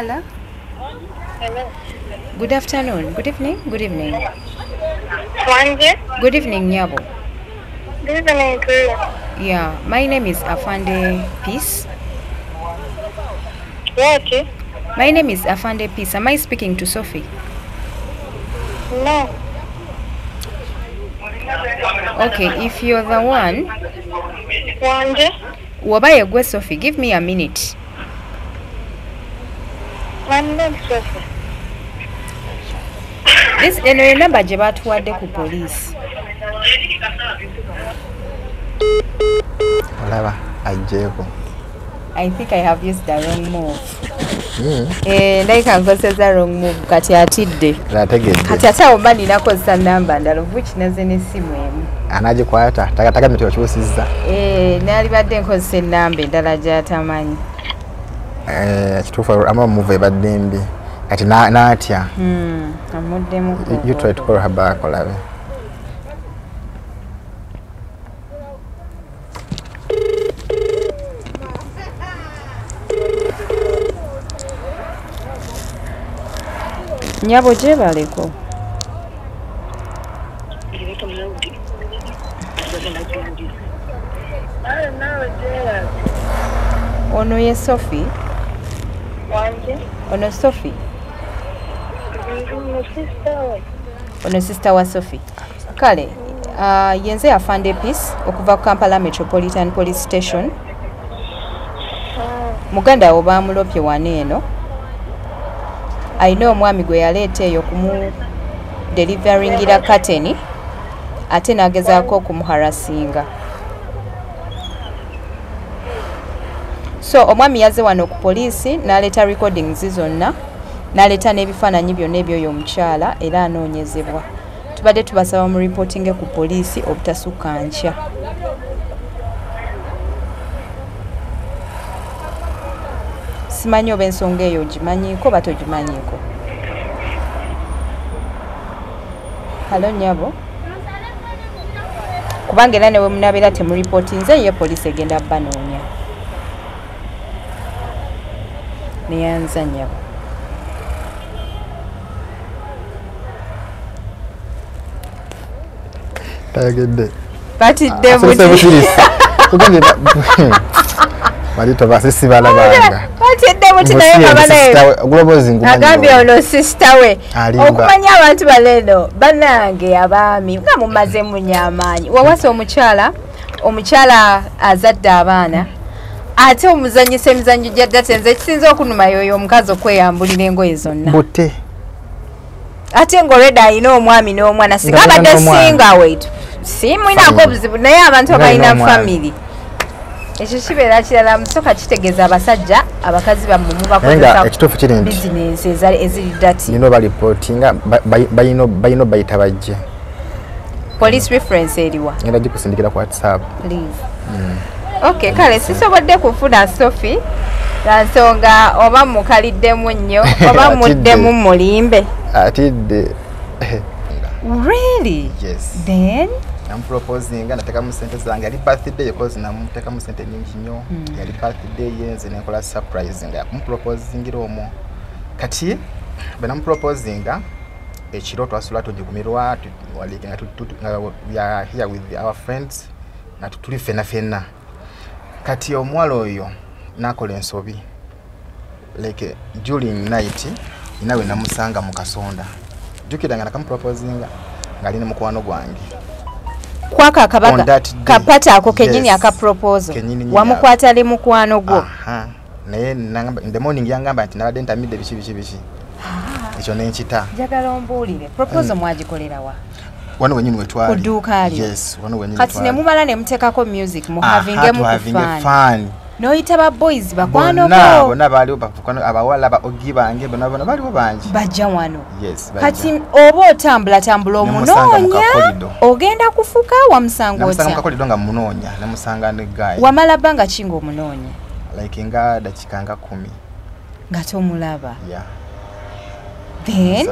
Hello. Hello. Good afternoon. Good evening. Good evening. Wanje? Good evening, Nyabo. Good evening to you. Yeah, my name is Afande Peace. What? My name is Afande Peace. Am I speaking to Sophie? No. Okay, if you're the one. Wanje? Wabaye gwe Sophie, give me a minute. I'm not Sophie. This eno number gye batuwadde ku police. Olaba ajjeeko. I think I have used the wrong move. Ndayika nkozesa wrong move kati atidde. Ategedde. Kati ate awo mba ninakozesa namba ndala which naze n'essimu emu. Anagikwata tagambye nti okyusizza. Nalibadde nkozesa ennamba endala gy'atamanyi. Kituufu ama move ebadde mbi. Kati n'atya. Amuddemu. You try to call her back olabe. Nyabo gyebaleko. Ono ye Sophie. Wanje? Ono Sophie. Ono sister wa Sophie. Kale, yenze Afande Peace okuva ku Kampala Metropolitan Police Station. Muganda wo bamulopye wano eno. Alina omwami gwe yaleeta eyo kumu deliveringira kateni ate n'agezaako okumuharasinga. So omwami yazze wano ku poliisi n'aleeta recordings zonna n'aleeta n'ebifaananyi byonna ebyoyo omukyala era anoonyezebwa. Tubadde tubasaba mu reportinge ku poliisi obutasukka nkya. Simanyi oba ensonga eyo ogimanyiiko oba togimanyiiko. Halo nnyabo. Kubanga era ne we munabeera temuripootinze ye poliisi egenda banoonya. Neyanza nnyabo. Tayagedde. Batidde buti. Balito basisi balabanga. Batidde buti naye nga banaye. Agambye ono sister we. Okumanya abantu baleno bannange abaami nga mumaze munyamaanyi. Wawasa omukyala, omukyala azadde abaana. Ate omuzannyisa emizannyo gya data nze ekisinza okunuma yoyo omukazi okweyambulira engoye zonna. Butte. Ate ng'olwedda alina omwami n'omwana singa abadde singa weitu. Si mwinako obuzibu naye abantu abalina family. Ekyo kibeera kirala musoka kitegeeza abasajja abakazi bammwe mubakozesa ekituufu kiri nti bizinensi eziri dati. Nino balipootinga bayino bayita bajje. Police reference eriwa. Ngenda gikusindikira ku WhatsApp. Please. Okay, kale sisobodde kufuna Sophie. Nsonga oba mukaliddemu nnyo oba muddemu mulimbe. Atidde. Really? Yes. Then namuproposinga natekamu sente zange yali birthday because namutekamu sente nyingi nnyo. Yali birthday ye nze nenkola surprise nga kumuproposingira omwo. Kati bwe namuproposinga ekiro twasula tugigumirwa nga we are here with our friends nga tuli ffenna ffenna. Kati omuwala oyo nakola ensobi like during night inawe namusanga mu kasonda. Jjukira nga nakamuproposinga ng'ali ne mukwano gwange. Kwaka akabaga kapata ako kenyini yes. Aka proposal wamukwata ali mukwano gwo. Naye nangamba in the morning yangamba nti nabadde ntamidde biki biki biki. Ekyo ne nkita. Njagala ombuulire proposal mwagikolera wa? Wano wenyini wetwali. Ku dduuka lyo. Yes, wano wenyini. Kati ne mumala ne muteekako music mu havingemu ku fan. N'oyita ba boys bakwano bo. Bonna baaliwo bakwano abawala ba ogi bange bonna bonna baaliwo bangi. Bajja wano. Yes, bajja. Kati oba otambula tambula omunoonya ogenda kufuka wamusanga otya? Namusanga mu kakolido nga munoonya, namusanga ne guy. Wamala bbanga ki ng'omunoonya? Like nga dakiika nga 10. Nga tomulaba. Yeah. Then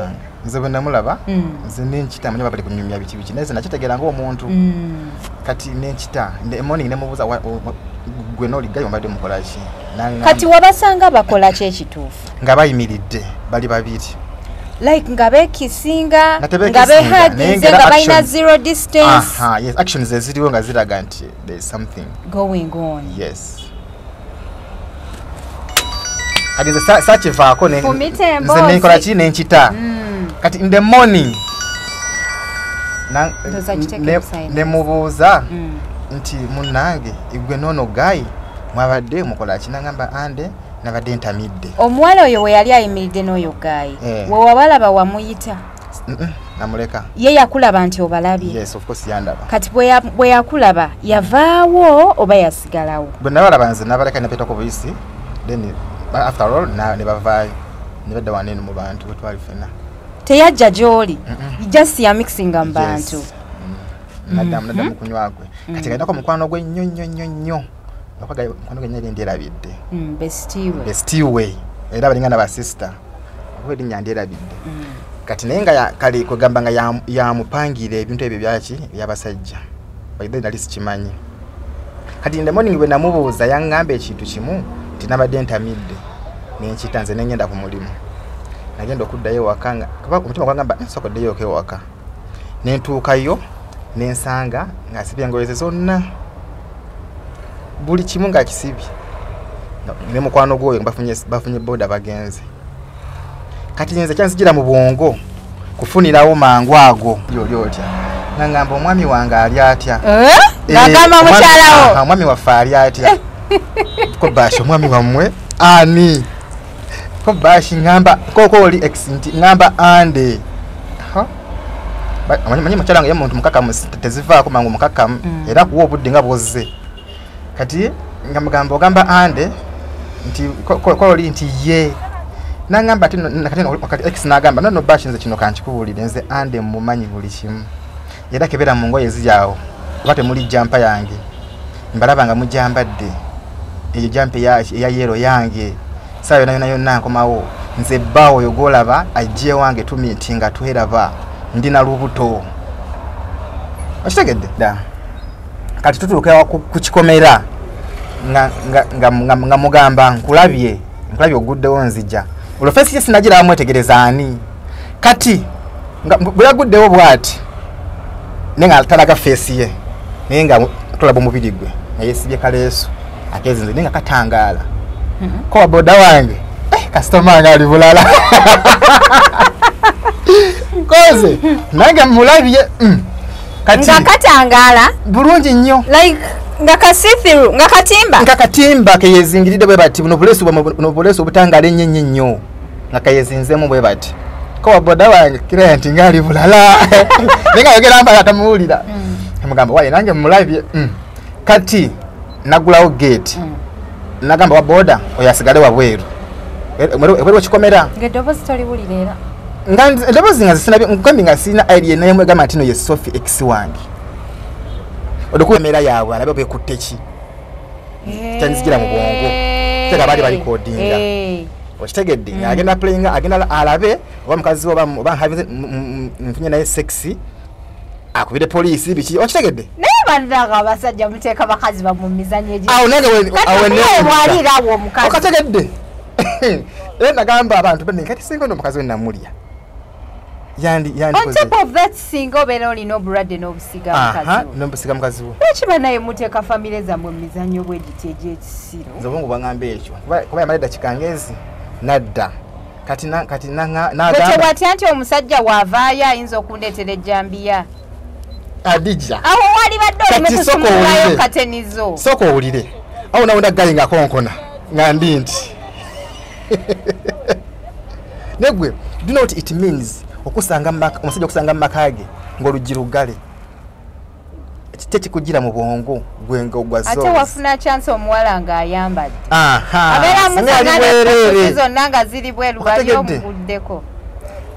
Nze bwe namulaba nze nenkita manyi bali kunyumya biki biki, naye nakitegeera ng'omuntu. Kati nenkita morning nemubuuza gwe n'oli guy mbadde mukola ki? Kati wabasanga bakola ki ekituufu? Nga bayimiridde bali babiri. Like nga bekisinga, nga behaginze, nga balina zero distance. Aha, yes, actions eziriwo nga ziraga nti there is something going on. Yes. Kati nze sakivaako nze nenkola ki nenkita. Kati in the morning nemubuuza nti munnange gwe noono guy mwabadde mukola ki? Nangamba ande nabadde ntamidde. Omuwala oyo we yali ayimiridde n'oyo guy, we wabalaba wamuyita? Namuleka. Ye yakulaba nti obalabye? Yes, of course yandaba. Kati bwe yakulaba yavaawo oba yasigalawo? Bwe nabalaba nze nabaleka napitako buyisi, then after all ne bavaayo ne badda wano eno mu bantu bwe twali ffenna. Teyajja gy'oli, just yamixinga mu bantu. Naddamu kunywa gwe. Kati galinako mukwano gwe nnyo nnyo nnyo nnyo. Mukwano gwe nnyo ndyerabidde. Bestie we. Era balinga na basista. Kuba erinnya ndyerabidde. Kati naye nga kale kwegamba nga yamupangira ebintu ebyo byaki eby'abasajja. By then nali sikimanyi. Kati in the morning bwe namubuuza yaŋŋamba ekintu kimu nti nabadde ntamidde. Nenkita nze ne ngenda ku mulimu. Nagenda okuddayo ewaka nga kuba omutima gwangamba nsooka oddeyo ewaka. Ne ntuukayo ne nsanga ng'asibye engoye ze zonna. Buli kimu ng'akisibye. Ne mukwano gw'oyo bafunye boda bagenze. Kati nze kyanzijira mu bwongo kufunirawo mangu ago oli otya. Nangamba omwami wange ali atya? Ng'agamba mukyalawo. Omwami waffe ali atya? Ko bashi omwami wammwe ani? Ko bashi ngamba koko oli ex nti ngamba ande. Manyi mukyala wange ye muntu mukakamu tezivaako mangu mukakamu era kuwa obudde nga bwozze. Kati nga mugamba ogamba ande nti ko oli nti ye. Nangamba ati kati ex nagamba no bashi nze kino kankikubuulire nze ande mumanyi buli kimu. Era kebera mu ngoye ziri awo oba temuli jampa yange. Mbalaba nga mujambadde. Eyo jampa eya yero yange. Saawa yonna yonna yonna nkomawo. Nze bbaawo oyo gw'olaba ajje wange tumiitinga tweraba ndi na lubuto. Okitegedde? Dda. Kati tutuuka ku kikomera nga mugamba nkulabye oguddewo nzija. Olwo face ye sinagira amwetegereza ani. Kati bwe yaguddewo bw'ati naye nga talaga face ye naye nga tulaba omubiri gwe nga yeesibye kaleesu akeezinze naye nga katangaala. Ko wa boda wange kasitoma wange ali bulala. Koze nange mulabye kati nga katangaala bulungi nnyo like nga ka see through nga katimba nga katimba keyezingiridde bwe bati buno buleesu obutangaala ennyo ennyo nnyo nga keyezinzeemu bwe bati. Ko wa boda wange client ngali bulala. Naye nga ayogera mpaka atamuwulira. Mugamba waye nange mulabye. Kati nagulawo gate. Nagamba wa boda oyo asigale wabweru. Ebweru kikomera. Ng'eddoboozi toliwulira era. Nga eddoboozi nga sinabye nkombi nga sirina idea naye mwegamba nti no ye Sophie ex wange. Olwokuba embeera yaabwe alabe bwekutte ki. Kyanzigira mu bwongo. Tega baali balikodinga. Okitegedde agenda playinga agenda alabe oba mukazi we oba nfunye naye sexy akubire poliisi biki okitegedde. Naye bannange abasajja muteeka bakazi bammwe mu mizannyo egyo. Awo nange waliirawo omukazi. Okategedde. Era nagamba abantu banne kati singa ono omukazi we namulya. On top of that singa obeera olina obulwadde n'obusiga mukazi wo. N'obusiga mukazi wo. Lwaki bannaye muteeka famire zammwe mu mizannyo bwe giti egy'ekisiro? Nze obwongo bwangamba ekyo. Kuba yamala eddakiika ng'ezi nadda. Kati n'agamba. Tewatya nti omusajja bw'avaayo ayinza okundeetera ejjambiya. Adija. Awo walibadde oli mu kusumululayo katenizo. Sooka owulire. Awo nawunda guy nga konkona nga ndi nti. Negwe, do you know what it means? Okusanga omusajja okusanga mu maka ge ng'oluggi luggale. Tekikugira mu bwongo gwe nga ogwa Ate wafuna chance omuwala ng'ayambadde. Aha. Abeera musanga zonna nga ziri bweru bali omuguddeko.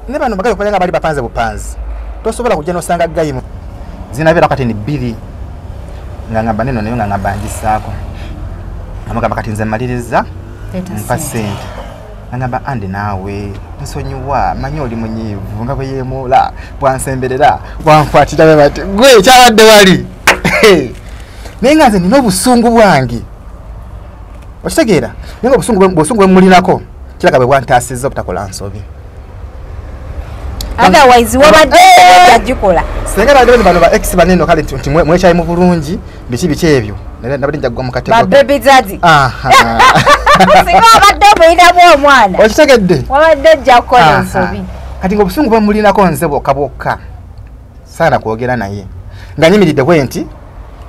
Ne bano bagala okubeera nga bali bapanze bupanzi. Tosobola kujja n'osanga guy zinabeera kati ni bbiri. Nga ngamba neno nayo nga ngamba ngisaako. Amugamba kati nze mmaliriza mpa ssente. Nangamba ande naawe nsonyiwa manyi oli munyiivu nga bwe yeemoola bwansemberera bwankwatira bwe bati gwe kyabadde wali. Naye nga nze nina obusungu bwange. Okitegeera? Naye nga obusungu bwe mulinako kiraka bwe bwantaasizza obutakola nsobi. Otherwise wabadde ojja. Singa badde bano ba ex banene kale nti mwekyayi mu bulungi biki biki ebyo. Nabadde nja kugwa mu katego. Ba baby daddy. Aha. Singa wabadde omuyinamu omwana. Okitegedde? Wabadde ojja kukola ensobi. Kati ng'obusungu bwe mulinako nze bwokka bwokka. Saana kwogera naye. Nga nyimiridde bwe nti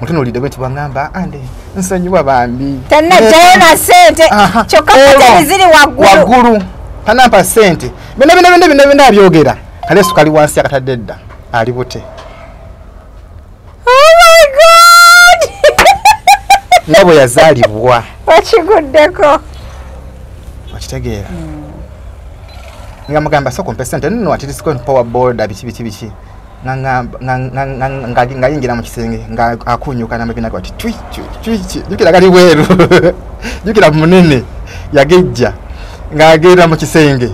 mutunuulidde bwe nti bwangamba ande nsonyiwa bambi. Tannajjayo na ssente. Kyokka ssente ziri waggulu. Waggulu. Tanampa ssente. Byonna byonna byonna byonna abyogera. Kaleesu kali wansi akatadde dda. Ali bute. Oh my God! Nga bwe yazaalibwa. Wakiguddeko. Okitegeera. Nga mugamba sooka ompe ssente nno ati disco power board biki biki biki. Nga ngayingira mu kisenge nga akunyuka n'amabina ge ati twi twi twi. Jjukira kali bweru. Jjukira munene yagejja. Ng'agenda mu kisenge.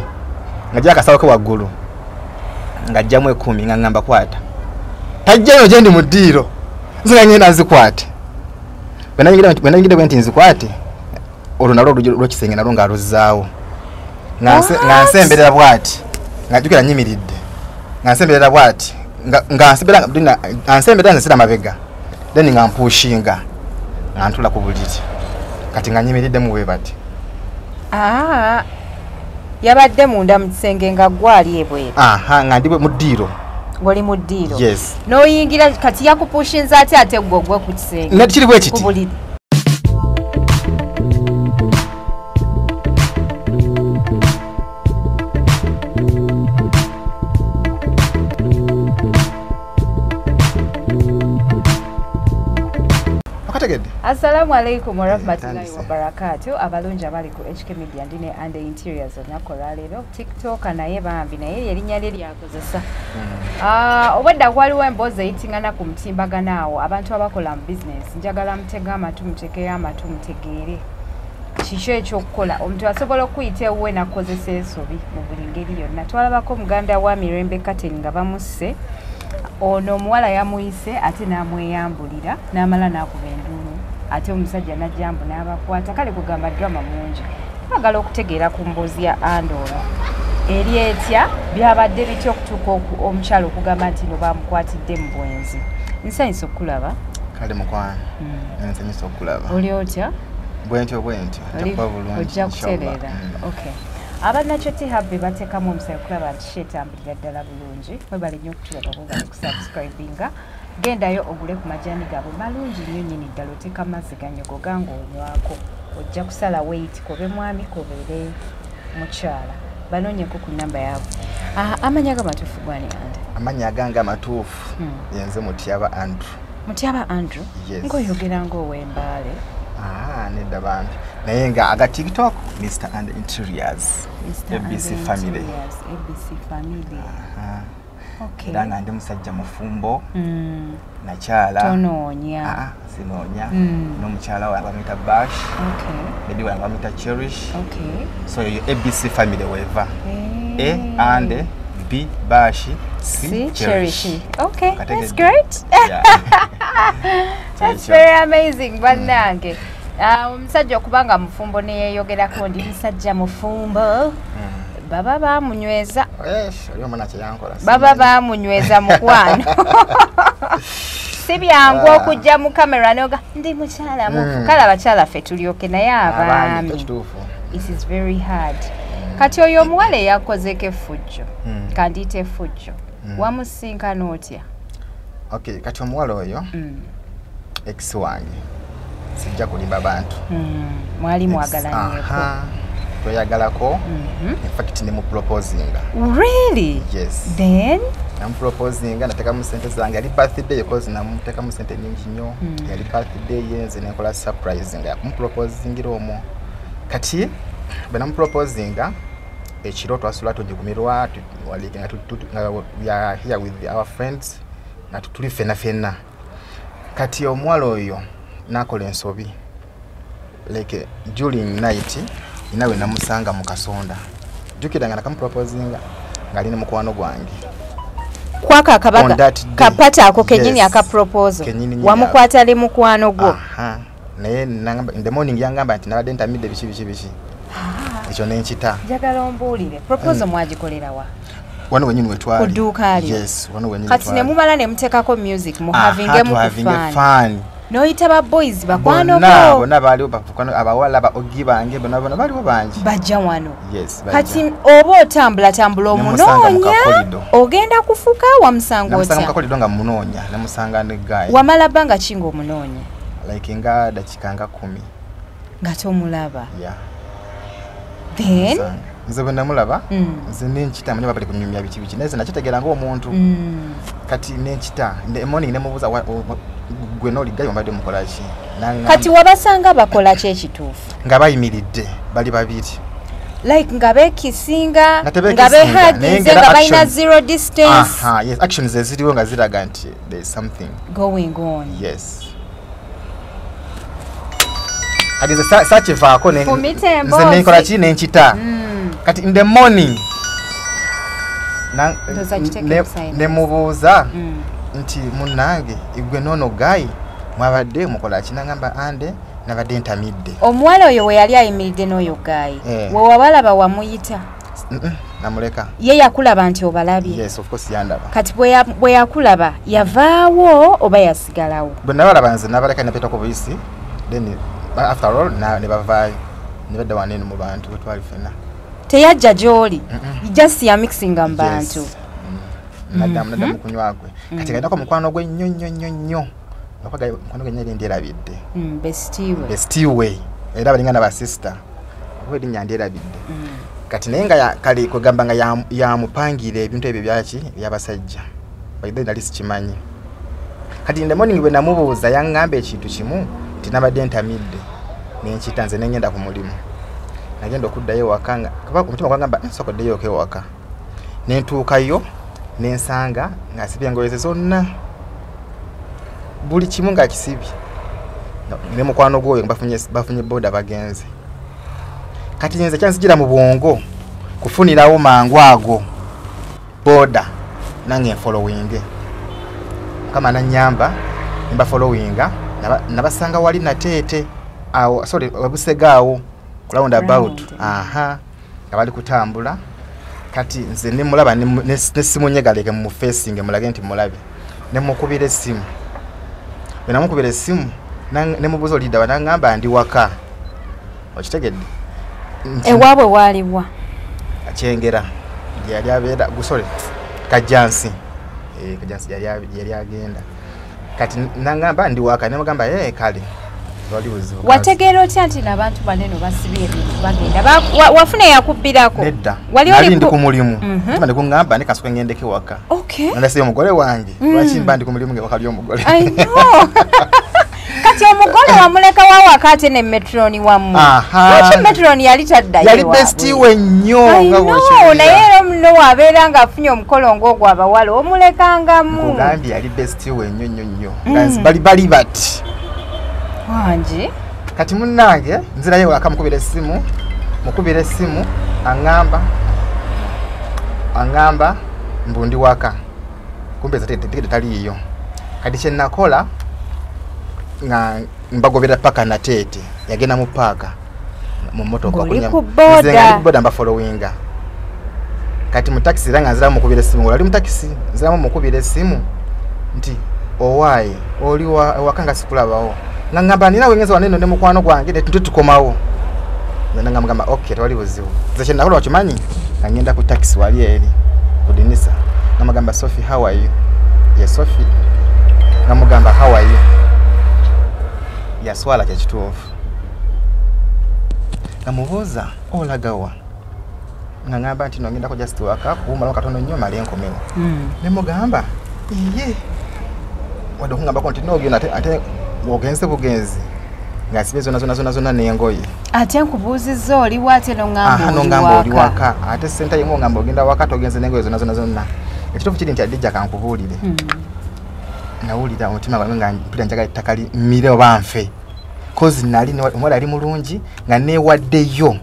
Ng'ajja akasawo ke waggulu. Ng'ajjamu 10 nga ngamba kwata. Tajjayo gye ndi mu ddiiro. Nze nga ngenda nzikwate. Bwe nayingira bwe nti nzikwate, olwo nalwo olw'ekisenge nalwo ng'aluzzaawo. Nga nsemberera bw'ati. Nga jjukira nnyimiridde. Nga nsemberera bw'ati. Nga nsemberera nze sira mabega. Then nga mpushinga. Nga ntula ku buliri. Kati nga nnyimiriddemu bwe bati. Ah. Yabadde munda mu kisenge nga gwali ebweru. Aha, nga ndi mu ddiiro. Ng'oli mu ddiiro. Yes. N'oyingira kati yakupushinza ate ate gwe ogwe ku kisenge. Ne kiri bwe kiti. Ku buliri. Assalamu alaikum warahmatullahi wabarakatuh. Abalungi abali ku HK Media ndine and the interiors olunaku olwaleero TikTok naye bambi naye erinnya lye lyakozesa. Obwedda waliwo emboozi eyitingana ku mutimbagano awo abantu abakola mu business njagala mutege amatu mutegeyo amatu mutegeere kiki ekyokukola. Omuntu asobola okuyita ewuwe n'akozesa ensobi mu buli ngeri yonna. Twalabako muganda wa Mirembe Kateni nga bamusse. Ono omuwala yamuyise ate n'amweyambulira n'amala n'akuba enduulu ate omusajja n'ajjambu n'abakwata. Kale kugamba drama mungi. Twagala okutegeera ku mboozi ya Ande ono eri etya, byabadde bitya okutuuka omukyala okugamba nti no bamukwatidde mu bwenzi. Nsanyusa okulaba. Kale mukwano. Nsanyusa okulaba. Oli otya? Bwentyo bwentyo. Nja bulungi. Ojja kutereera. Okay. Abannakyo T-Hub bateekamu omusayi okulaba nti kyetambulira ddala bulungi. Mwebale nnyo okutulaba, mwebale kusubscribinga. Gendayo ogule ku majani gaabwe malungi nnyo nnyini ddala, oteeka amazzi ganyogoga ng'onywako. Ojja kusala weight kobe mwami kobeere mukyala. Banoonyeko ku nnamba yaabwe. Amannya g'amatuufu gwani Ande? Amannya agange amatuufu yenze Mutyaba Andrew. Mutyaba Andrew? Yes. Ng'oyogera ng'ow'Embaale. Nedda bambi. Naye nga aga TikTok Mr and Interiors. Mr. ABC Family. ABC Family. Okay. Era nga ndi musajja mufumbo. Nakyala. Tonoonya. Sinoonya. N'omukyala wange bamuyita Bash. Okay. Baby wange bamuyita Cherish. Okay. So eyo ABC Family weva. A and B Bash C Cherish. Okay, that's great. Yeah. That's very amazing bannange. Omusajja okubanga mufumbo neyeeyogerako ndi musajja mufumbo. Baba bamunyweza. Baba bamunyweza mukwano. Si byangu okujja mu kamera noga ndi mukyala mufu. Kale abakyala ffe tulyoke naye abaami. It is very hard. Kati oyo omuwala eyakozeko effujjo, kandiyite effujjo, wamusinkana otya? Okay, kati omuwala oyo ex wange. Sijja kulimba bantu. Mwali mwagalanyeko. Tweyagalako. In fact nemuproposinga. Really? Yes. Then? Namuproposinga natekamu ssente zange. Yali birthday cause namutekamu ssente nnyingi nnyo. Yali birthday ye nze nenkola surprise nga yakumuproposingira omwo. Kati bwe namuproposinga ekiro twasula tujigumirwa we are here with our friends nga tuli ffenna ffenna. Kati omuwala oyo nakola ensobi like during night Inawe namusanga mu kasonda. Jjukira nga nakamuproposinga ng'ali ne mukwano gwange. Kwaka akabaga kapata ako kenyini aka proposal. Wamukwata ali mukwano gwo. Aha. Naye nangamba in the morning yangamba nti nabadde ntamidde biki biki biki. Ekyo ne nkita. Njagala ombuulire proposal mwagikolera wa? Wano wenyini wetwali. Ku dduuka lyo. Yes, wano wenyini. Kati ne mumala ne muteekako music mu having mu fun. Noyita ba boys bakwano bo. Bonna baaliwo bakwano abawala ba ogi bange bonna bonna baaliwo bangi. Bajja wano. Yes, bajja. Kati oba otambula tambula omunoonya ogenda kufuka wamusanga otya? Namusanga mu kakolido nga munoonya, namusanga ne guy. Wamala bbanga ki ng'omunoonya? Like nga dakika nga 10. Nga tomulaba. Yeah. Then nze bwe namulaba nze nenkita manya bali kunyumya biki biki naye nakitegeera ng'omuntu. Kati nenkita in the morning nemubuuza gwe n'oli guy wambadde mukola ki? Kati wabasanga bakola ki ekituufu? Nga bayimiridde bali babiri. Like nga beekisinga, nga beehagize, nga balina zero distance. Aha, yes, actions eziriwo nga ziraga nti there is something going on. Yes. Kati nze sakivaako nze nenkola ki nenkita. Kati in the morning nemubuuza nti munnange igwe noono guy mwabadde mukola ki? Nangamba ande nabadde ntamidde. Omuwala oyo we yali ayimiridde n'oyo guy we wabalaba wamuyita? Namuleka. Ye yakulaba nti obalabye? Yes, of course yandaba. Kati bwe yakulaba yavaawo oba yasigalawo? Bwe nabalaba nze nabaleka napitako buyisi, then after all ne bavaayo ne badda wano eno mu bantu we twali ffenna. Teyajja gy'oli, just yamixinga mu bantu. Naddamu kunywa gwe. Kati gaddako mukwano gwe nnyo nnyo nnyo nnyo. Mukwano gwe nnyo ndyerabidde. Bestie we. Bestie we. Era balinga na basista. Okuba erinnya ndyerabidde. Kati naye nga kale kwegamba nga yamupangira ebintu ebyo byaki eby'abasajja. By then nali sikimanyi. Kati in the morning bwe namubuuza yaŋŋamba ekintu kimu nti nabadde ntamidde. Ne nkita nze ne ngenda ku mulimu. Nagenda okuddayo ewaka nga kuba omutima gwangamba nsooka oddeyo ewaka. Ne ntuukayo ne nsanga ng'asibye engoye ze zonna. Buli kimu ng'akisibye. Ne mukwano gw'oyo bafunye boda bagenze. Kati nze kyanzijira mu bwongo kufunirawo mangu ago boda nange nfollowinge. Mukama nannyamba ne mbafollowinga nabasanga wali Nateete awo, sorry, Wabusega awo ku round about. Aha, nga bali kutambula. Kati nze ne mulaba ne simunyegaleke mu facing mulage nti mulabe. Ne mukubira essimu. Bwe namukubira essimu ne mubuuza olidda n'angamba ndi waka. Okitegedde? Ewaabwe waaliwa? Kyengera. Gye yali abeera, sorry, Kajjansi. Kajjansi yali agenda. Kati n'angamba ndi waka ne mugamba kale. Wategeera otya nti n'abantu banene basibye ebintu bagenda? Wafuna eyakubbirako? Nedda. Nali ndi ku mulimu. Mutima ne guŋŋamba ne kasooke ŋŋendeko ewaka. Nalese omugole wange. Lwaki mba ndi ku mulimu ng'ewaka ly'omugole? I know. Kati omugole wamuleka wa waka ate ne metroni wammwe. Lwaki metroni yali taddayo Yali bestie we nnyo nga bw'okiwulira. Naye era muno wabeera ng'afunye omukolo ng'ogwo abawala omulekangamu. Nkugambye yali bestie we nnyo nnyo nnyo. Nga bali bati. Wangi. Kati munnange nzirayo ewaka mukubira essimu aŋŋamba mbu ndi waka. Kumbe tegedde taliiyo. Kati kye nakola nga mbagobera paka Nateete. Yagenda mu paaka mu mmotoka. Ng'oli ku boda. Nze nga ndi ku boda mbafollowinga. Kati mu takisi era nga nziramu mukubira essimu. Ng'oli mu takisi nziramu mukubira essimu nti owaaye oli waka nga sikulabawo. Nga ngamba nina wengenze wano eno ne mukwano gwange ne tukomawo. Nze nga mugamba okay tewali buzibu. Nze kye nakola okimanyi nga ngenda ku takisi wali eri ku dinisa. Nga mugamba Sophie how are you? Yes Sophie. Nga mugamba how are you? Yaswala kye kituufu. Nga mubuuza olagawa. Nga ngamba nti no ngendako just waka kuwummulamu katono nnyo mmale nkomewo. Ne mugamba iye. Wadde okungambako nti n'ogenda ate ogenze bugenzi ng'asibye zonna zonna zonna zonna n'engoye. Ate nkubuuzizza oliwa ate n'oŋŋamba oli waka. Ate ssente yimu oŋŋamba ogenda waka togenze n'engoye zonna zonna zonna. Ekituufu kiri nti Hadija kankubuulire. Nawulira omutima gwange nga mpulira njagala ettaka mmire oba nfe. Cause nali omuwala ali mulungi nga neewaddeyo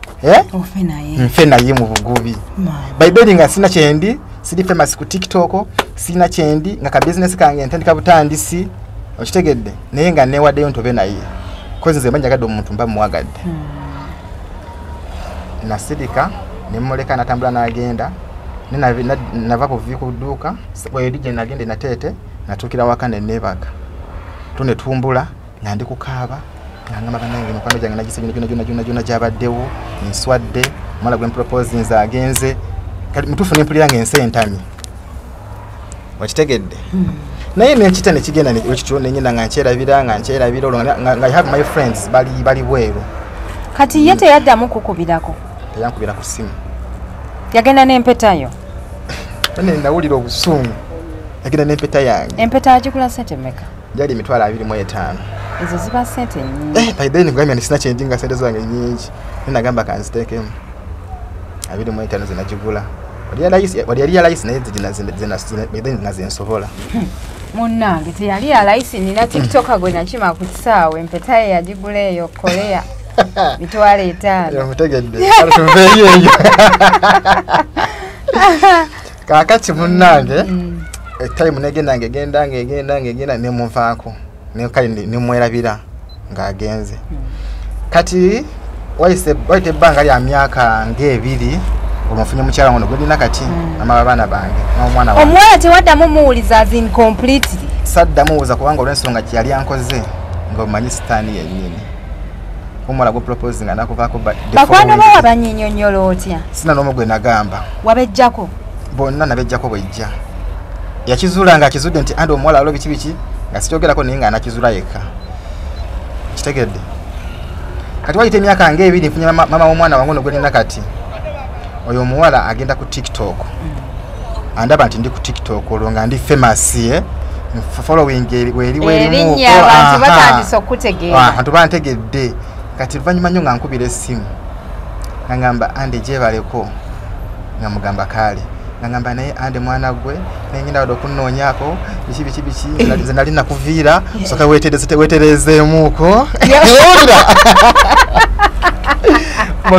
nfe naye mu bugubi. By then nga sina kyendi, siri famous ku TikTok, sina kyendi, nga ka business kange ntandika butandisi, okitegedde, naye nga neewaddeyo ntobe naye. Cause nze mba njagadde omuntu mba muwagadde. Nasirika nemuleka natambula n'agenda, nava buvi ku dduuka eri gye nagenda Nateete, natuukira waka ne neebaka. Tune tumbula nga ndi kukaaba nga ngamba bannange mikwano gyange nagise gyonna gyonna gyonna gyonna gyabaddewo, nswadde, omuwala gwe mpropose nze agenze. Kati mutuufu ne mpulira ng'ensi entamye, okitegedde. Naye nenkita nekigenda ekityo nenyina nga nkyerabira olwo nga I have my friends bali bweru. Kati ye teyaddamu kukubirako? Teyankubira ku ssimu. Yagenda n'empeta yo? Nne nawulira obusungu. Yagenda n'empeta yange. Empeta agigula ssente mmeka? Gyali 25,000. Ezo ziba ssente nnyingi. By then nkugambye nti sina kyendi nga ssente zange nnyingi. Naye nagamba kanziteekemu. 25 ze nagigula. Wali yali ya layisi naye by then nga ze nsobola. Munnange teyali ya layisi, nina TikToker gwe nakima ku kisaawe, empeta ye yagigula eyo Korea. 5,000. Mutegedde. Tuveeyo eyo. Kaakati munnange time negenda ngegenda ngegenda ngegenda nemuvaako kale nemwerabira ng'agenze. Kati wayise ebbanga lya myaka ng'ebiri olwo mukyala ono gwe ndina kati mama w'abaana bange n'omwana wange. Omuwala tewaddamu muwuliza as in completely? Saddamu muwuliza kubanga olw'ensonga kye yali ankoze ng'omanyi sitaani yennyini. Omuwala gwe propose nga nakuvaako bakwano bo wabanyinyonnyola otya? Sina n'omu gwe nagamba. Wabejjako? Bonna nabejjako bwejja. Yakizuula nga akizudde nti andi omuwala alo biki biki nga sikyogerako naye nga anakizuula yekka. Kitegedde. Kati wayita emyaka ng'ebiri nfunye mama w'omwana wange ono gwe nnina kati. Oyo omuwala agenda ku TikTok. Andaba nti ndi ku TikTok olwo nga ndi famous following weri werimu. Abantu batandise okutegeera. Abantu bantegedde. Kati oluvannyuma nnyo nga nkubira essimu. Nga ngamba ande gyebaleko. Nga mugamba kale. Nga ngamba naye ande mwana gwe naye ngenda wadde okunoonyaako biki biki biki nze nali nakuviira soka weeterezeemuuko. Owulira?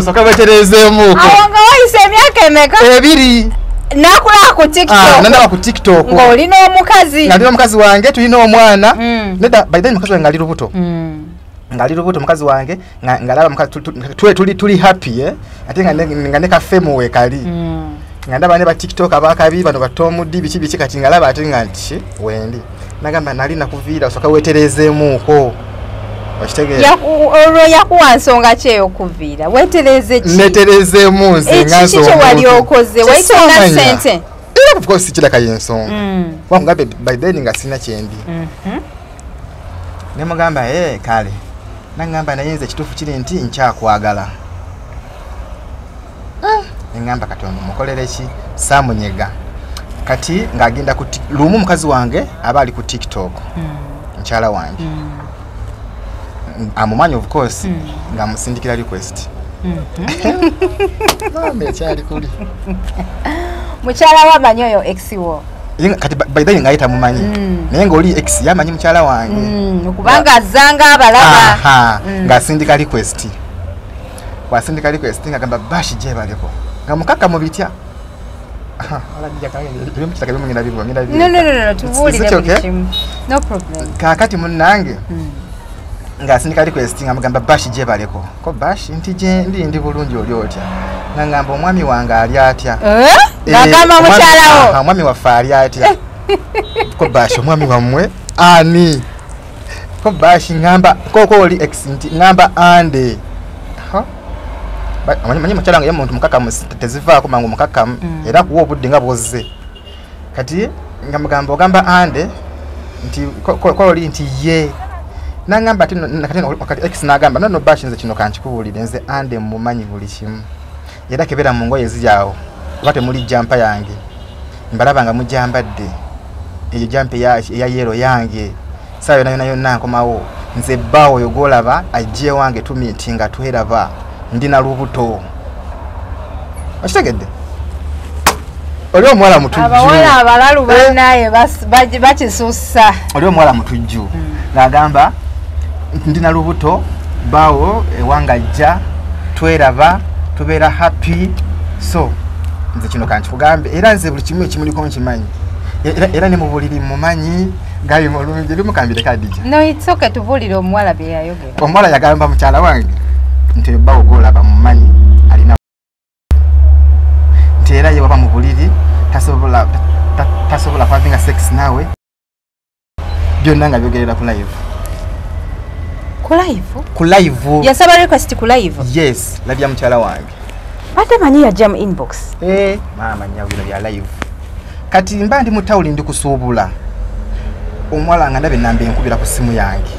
Soka weeterezeemuuko. Awo nga wayise emyaka emeka? 2. Nakulaba ku TikTok. Nandaba ku TikTok. Ng'oli n'omukazi. Nga ndi n'omukazi wange tulina omwana. Nedda by then mukazi wange ngali lubuto. Ngali lubuto mukazi wange ngalaba mukazi tuli happy ate nga ne kafemu we kali. Nga ndaba ne ba TikTok abakabi bano batomuddi biki biki kati ngalaba ate nga nti wendi. Nagamba nali nakuviira soka weeterezeemuuko. Okitegeera? Olwo yakuwa nsonga ki ey'okuviira? Weetereze ki? Neeterezeemu nze nga Kiki kye wali okoze? Wayita ssente? Era of course kiraka y'ensonga. Kubanga by then nga sina kyendi. Ne mugamba kale. Nangamba naye nze ekituufu kiri nti nkyakwagala. Ne ngamba kati ono mukolere ki? Saamunyega. Kati ng'agenda ku lumu mukazi wange aba ali ku TikTok. Mukyala wange. Amumanyi of course nga musindikira request. Mama ekyali kuli. Mukyala we amanyi oyo ex wo? Kati by then ng'ayita mumanyi. Naye ng'oli ex yamanyi mukyala wange. Kubanga azzanga abalaba. Ng'asindika request. Bw'asindika request ng'agamba Bash gyebaleko. Nga mukaka mu bitya. No, tubuulire buli kimu. No problem. Kaakati munnange ng'asindika request nga mugamba Bash gyebaleko. Ko Bash nti gye ndi bulungi oli otya. Nga ngamba omwami wange ali atya. Ng'agamba mukyala wo. Omwami waffe ali atya. Ko Bash omwami wammwe ani? Ko Bash ngamba koko oli ex nti ngamba ande. Amanyi mukyala wange ye muntu mukakamu tezivaako mangu mukakamu era akuwa obudde nga bw'ozze. Kati nga mugamba ogamba ande nti ko oli nti ye. Nangamba ati kati ex n'agamba no Bash nze kino kankikubuulire nze ande mumanyi buli kimu. Era kebera mu ngoye ziri awo oba temuli jampa yange. Mbalaba nga mujambadde. Eyo jampa eya yero yange. Ssaawa yonna yonna yonna nkomawo. Nze bbaawo oyo gw'olaba ajja ewange tumiitinga tweraba. Ndi na lubuto. Okitegedde? Oli omuwala mutujju. Abawala abalalu bannaye bakisussa. Oli omuwala mutujju. Ng'agamba ndi na lubuto Bawo ewanga ajja tweraba tubeera happy. So nze kino kankikugambe, era nze buli kimu ekimuliko nkimanyi, era ne mu buliri mumanyi gayi mulungi bimukambire Kadija. No, it's okay, tubuulire omuwala bye yayogera. Omuwala yagamba mukyala wange nti bawo gw'olaba mumanyi alina, nti era ye waba mu buliri tasobola kwavinga sex naawe, byonna nga byogerera ku live. Ku live? Ku live. Yasaba request ku live? Yes, live ya mukyala wange. Ate manyi yajja mu inbox. Maama nnyawulira bya live. Kati mba ndi mu tawuni ndi kusuubula, omuwala nga ndaba ennamba enkubira ku ssimu yange,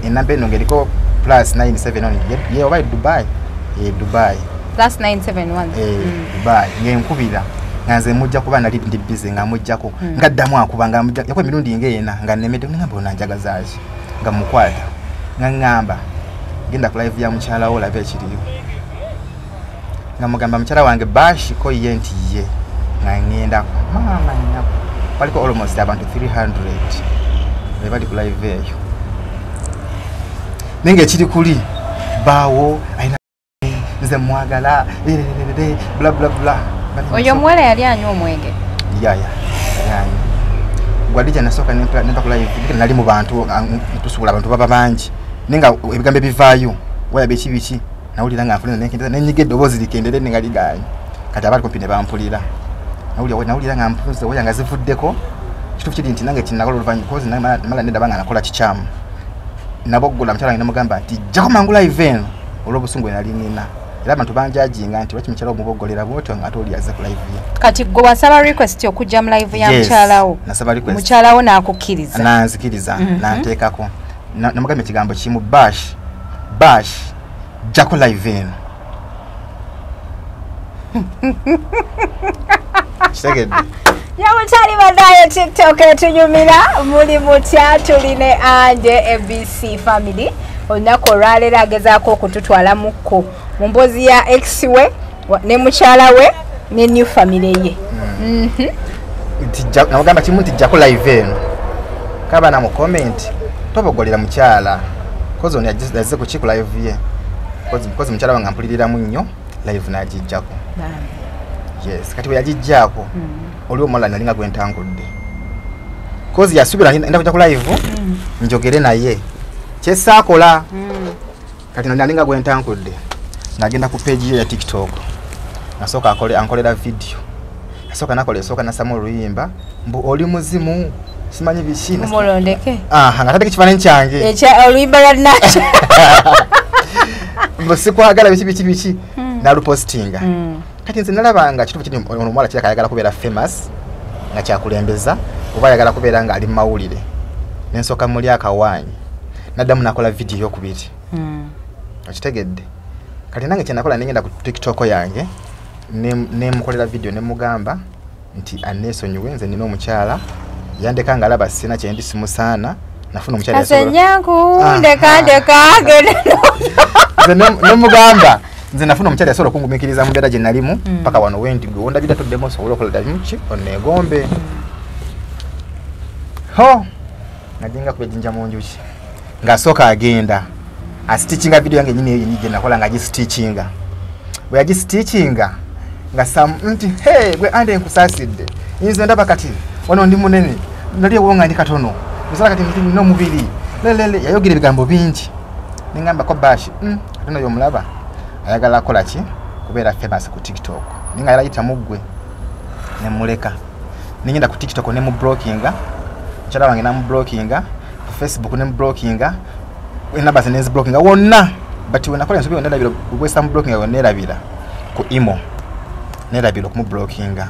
ennamba eno ng'eriko +971 ye oba e Dubai, Dubai +971 Dubai, ng'enkubira nga nze mujja kuba nali ndi busy nga mujjako, nga ddamu akuba nga mujja yakuba emirundi ng'ena nga nnemedde, ngamba ono anjagazaaki, nga mukwata nga ŋŋamba genda ku live ya mukyala wo olabe ekiriyo, nga mugamba mukyala wange Bash ko ye nti ye, nga ŋŋendako maama nnyako waliko almost abantu 300 be bali ku live eyo, naye ng'ekiri kuli baawo alina nze mwagala bla bla bla. Oyo omuwala yali anywa omwenge? Yaya yanywa. Gwadija nasooka nempa ku live, nali mu bantu tusuubula abantu baba bangi, naye nga ebigambo ebivaayo waya biki biki, nawulira nga nfuna nenyiga eddoboozi likendere nga ligaanye, kati abali kumpi ne bampulira, nawulira nga mpunze waya nga zivuddeko. Kituufu kiri nti nange kinakola oluvannyuma kozi namala nedaba nga nakola kikyamu, naboggola mukyala wange namugamba nti jjako mangu live eno olw'obusungu bwe nali nina, era abantu banjajinga nti lwaki mukyala omuboggolera bw'otyo nga ate oli azze ku live ye. Kati gwe wasaba request okujja mu live ya mukyala wo? Nasaba request. Mukyala wo n'akukkiriza? Nanzikiriza, nanteekako. Namugamba ekigambo kimu, Bash, Bash, jjako live eno. Kitegedde? Yamukyali bannaye TikTok etunyumira, muli mutya? Tuli ne Ande ABC family. Olunaku olwaleero agezaako okututwalamukko mu mboozi ya ex we ne mukyala we ne new family ye. Namugamba kimu nti jjako live eno, kaba na mu comment tobogolera mukyala kozi ono yazze ku ki ku live ye, kozi mukyala wange ampuliriramu nnyo, live n'agijjako. Yes, kati bwe yagijjaako oli omuwala nali nga gwe ntangudde, kozi yasuubira nenda kujja ku live njogere naye kyesaakola. Kati nali nga gwe ntankudde, nagenda ku page ye ya TikTok, nasooka ankolera video, nasooka nakola esooka nasamu oluyimba mbu oli muzimu simanyi biki, mulondeke nga tateka ekifaananyi kyange oluyimba lwa Nacho mbu sikwagala biki biki biki, nalupostinga. Kati nze nalaba nga kituufu kiri ono omuwala kirabika ayagala kubeera famous nga kyakulembeza, oba ayagala kubeera nga ali mu mawulire, nensooka muli akawaanyi, naddamu nakola video eyokubiri. Okitegedde? Kati nange kyenakola nengenda ku TikTok yange nemukolera video nemugamba nti aneesonyiwe, nze nina omukyala yandeka nga alaba sina kyendi simusaana, nafuna omukyala nemugamba nze nafuna omukyala yasobola okungumiikiriza mu mbeera gye nalimu paka wano wendi, gwe wondabira toddemu osobola okola ddamu ki oneegombe. Ho nagenga kuba ejjinja mu njuki, ng'asooka agenda asitichinga video yange nyini eyo gye nakola nga gisitichinga, bwe yagisitichinga nga sam nti hey gwe Ande nkusaasidde, nze ndaba kati wano ndi munene, nali ewo nga ndi katono, nsala kati nina omubiri lelele, yayogera ebigambo bingi, nengamba ko Bash ate oyo omulaba ayagala kukola ki kubeera famous ku TikTok, ninga yali ayita muggwe, nemuleka nengenda ku TikTok ne mublockinga, mukyala wange namublockinga, ku Facebook ne mublockinga, enamba ze neziblockinga wonna, but we nakola ensobi yonna nerabira ogwesa mublockinga we nerabira ku imo, nerabira okumublockinga.